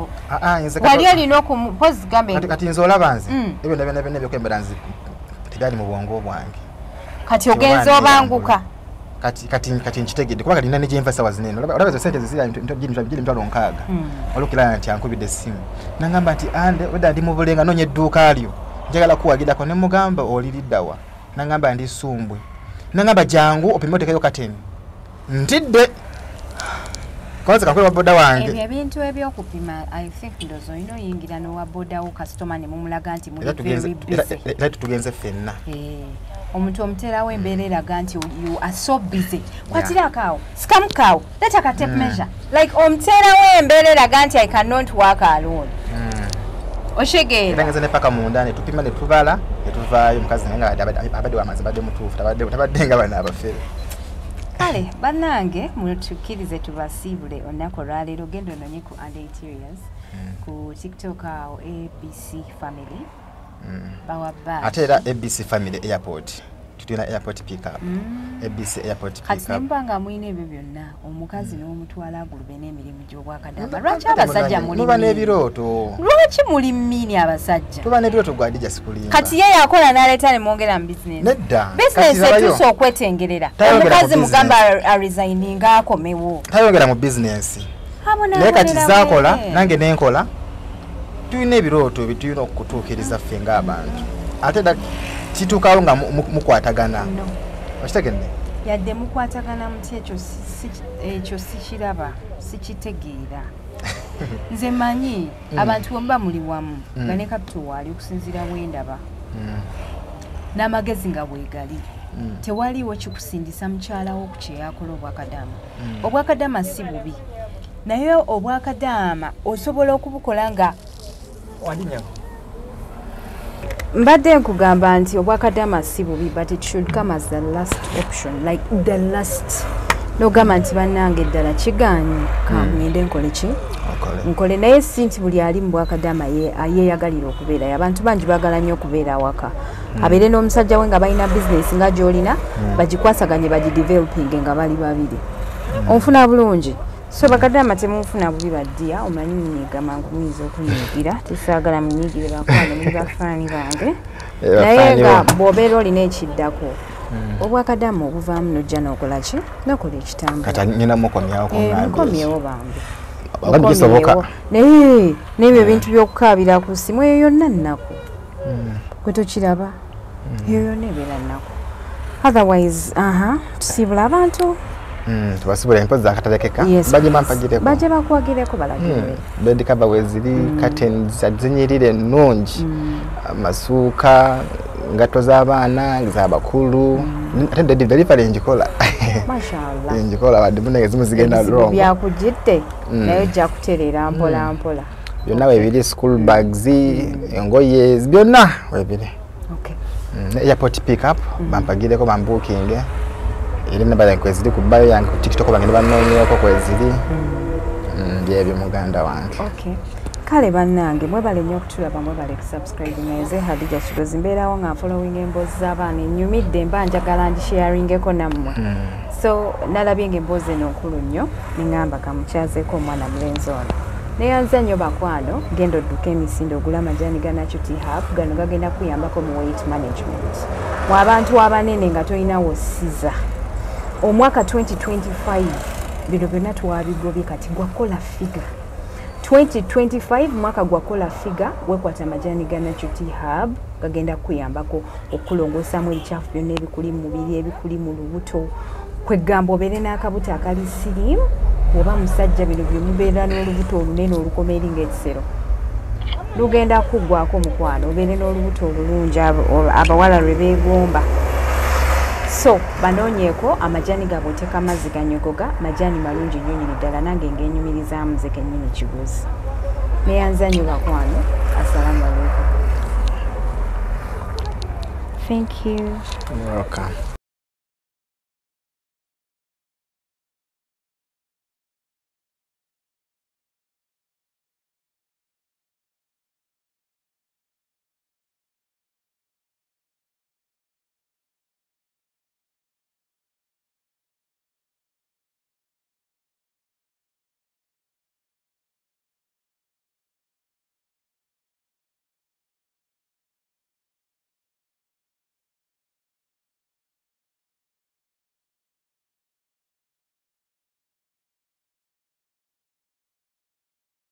Wali olina okupozi gambe. Kati nze olaba nze ebyo byonna byonna ebyokwembera nze tebyali mu bwongo bwange. Kati ogenze obanguka. Kati nkitegedde kuba kati nina ne gye nva ssaawa zino eno. Olaba ezo ssente zizira giri 60,000. Waliwo kirala nti ankubidde essimu. N'angamba nti ande obedda ndi mu Bulenga noonya edduuka lyo. Njagala kuwagirako ne mugamba oli lidda wa. N'angamba ndi Ssumbwe. N'angamba jangu opime oteekeyo kateni. Ntidde. Kwanza kakola boda wange. Ebyo ebintu ebyokupima I think ndozo ino yingira no wa boda wo customer ne mumulaga nti muli very busy. Era tugenze ffenna. Omuntu omuterawo embeera eraga nti you are so busy. Kwatirako awo, sikamukaawo, let ka tape measure. Like omuterawo embeera eraga nti I cannot work alone. Oshegeera. Era ngeze ne paka munda ne tupima ne tubala ne tuvaayo mukazi nga abadde wamazi abadde mutuufu tabadde nga bano abafere. Kale bannange mutukkirize tubasiibule olunaku olwaleero. Genda ononye ku Under Interiors ku TikTok awo ABC Family. Bawa ba. Ate era ABC Family Airport. Tulina airport pickup. ABC airport pickup. Kati nemba nga mulina ebyo byonna omukazi n'omutwala agulube n'emirimu gy'obwakadamba. Lwaki abasajja muli muba n'ebirooto? Lwaki muli mmini abasajja? Tuba n'ebirooto gwa Hadija sikulimba. Kati ye yakola n'aleeta ne mwongera mu business. Nedda. Business etuuse okwetengerera. Omukazi mugamba aresigninga akomewo. Tayongera mu business. Naye kati zaakola nange nenkola. Tulina ebirooto ebyo tulina okutuukiriza ffe ng'abantu. Ate kituukawo nga mukwatagana. Okitegedde? Yadde mukwatagana muti ekyo sikiraba, sikitegeera. Nze mmanyi abantu bwe muba muli wamu nga ne capital waali okusinziira bwe ndaba n'amagezi nga bwegali. Tewaliiwo kikusindisa mukyala wo ku kyeyakola obwakadaama. Obwakadaama si bubi, naye obwakadaama osobola okubukola nga mbadde nkugamba nti obwakadaama si bubi, but it should come as the last option, like the last. Nogamba nti bannange ddala kigaanyi kangende nkole ki nkole, naye si nti buli ali mu bwakadaama yeeyagalira okubeerayo. Abantu bangi baagala nnyo okubeera awaka, abeere n'omusajja we nga balina bizinesi nga gy'olina, bagikwasaganye bagidevelopinge nga bali babiri. Onfuna bulungi? So bakadaama temunfuna bubi baddiya, omanyi munyiiga mangu, muyinza okunyiigira, tesaagala munyiigire bakwano muli bafaani bange. Naye nga bw'obeera olina ekiddako obwakadaama obuvaamu n'ojja n'okola ki n'okola ekitambula. Kati ngenda mukomyawo mukomyewo bambi. Naye n'ebyo ebintu by'okukaabira ku ssimu eyo yonna nnaku. Gwe tokiraba? Eyo yonna ebeera nnaku. Otherwise tusiibula abantu. Tubasibula empozi zakatalekeka. Bajje bampagireko. Bajje bakuwagireko balagire. Bed cover weziri, curtains zinyirire ennungi, amasuuka, engatto z'abaana, z'abakulu. Ate delivery njikola. Mashallah. Njikola wadde munange ezimu zigenda wrong. Byakujjidde naye ojja kutereera mpola mpola. Byonna webiri, school bags, engoye, byonna webiri. Okay. Airport pickup, bampagireko bambukinge. Eri namba yange kweziri ku bio yange ku TikTok bange banoonyeeko kweziri. Byebyo muganda wange. Okay. Kale bannange mwebale nnyo okutulaba, mwebale kusubscribe. Nze Hadija Kigozi mbeerawo nga following emboozi z'abaana ennyumidde mba njagala ngisharingeko nammwe. So nalabye ng'emboozi eno nkulu nnyo ne ŋŋamba kamukyazeeko omwana mulenzi ono. Neyanza nnyo bakwano, genda odduke emisinde ogule amajaani ga Natural Tea Hub, gano gagenda kuyambako mu weight management. Mu abantu abanene nga tolinawo siza. Omwaka 2025 bino byonna twabigobye, kati gwakola figure. 2025 mwaka gwakola figure, wekwata amajaani ga Natural Tea Hub gagenda kuyambako okulongosaamu ebikyafu byonna ebikuli mu mubiri, ebikuli mu lubuto. Kwegamba obeere n'akabuto akali sirimu, oba musajja bino bye mubeera n'olubuto olunene olukoma eri ng'ekisero. Lugenda kuggwako mukwano, obeere n'olubuto olulungi abawala lwe beegomba. So banoonyeeko amajaani gaabwe, oteeka amazzi ganyogoga, majaani malungi nnyo nnyini ddala, nange ng'enyumirizaamu nze kennyini Kigozi. Neyanza nnyo bakwano, assalamu alaikum. Thank you. You're welcome.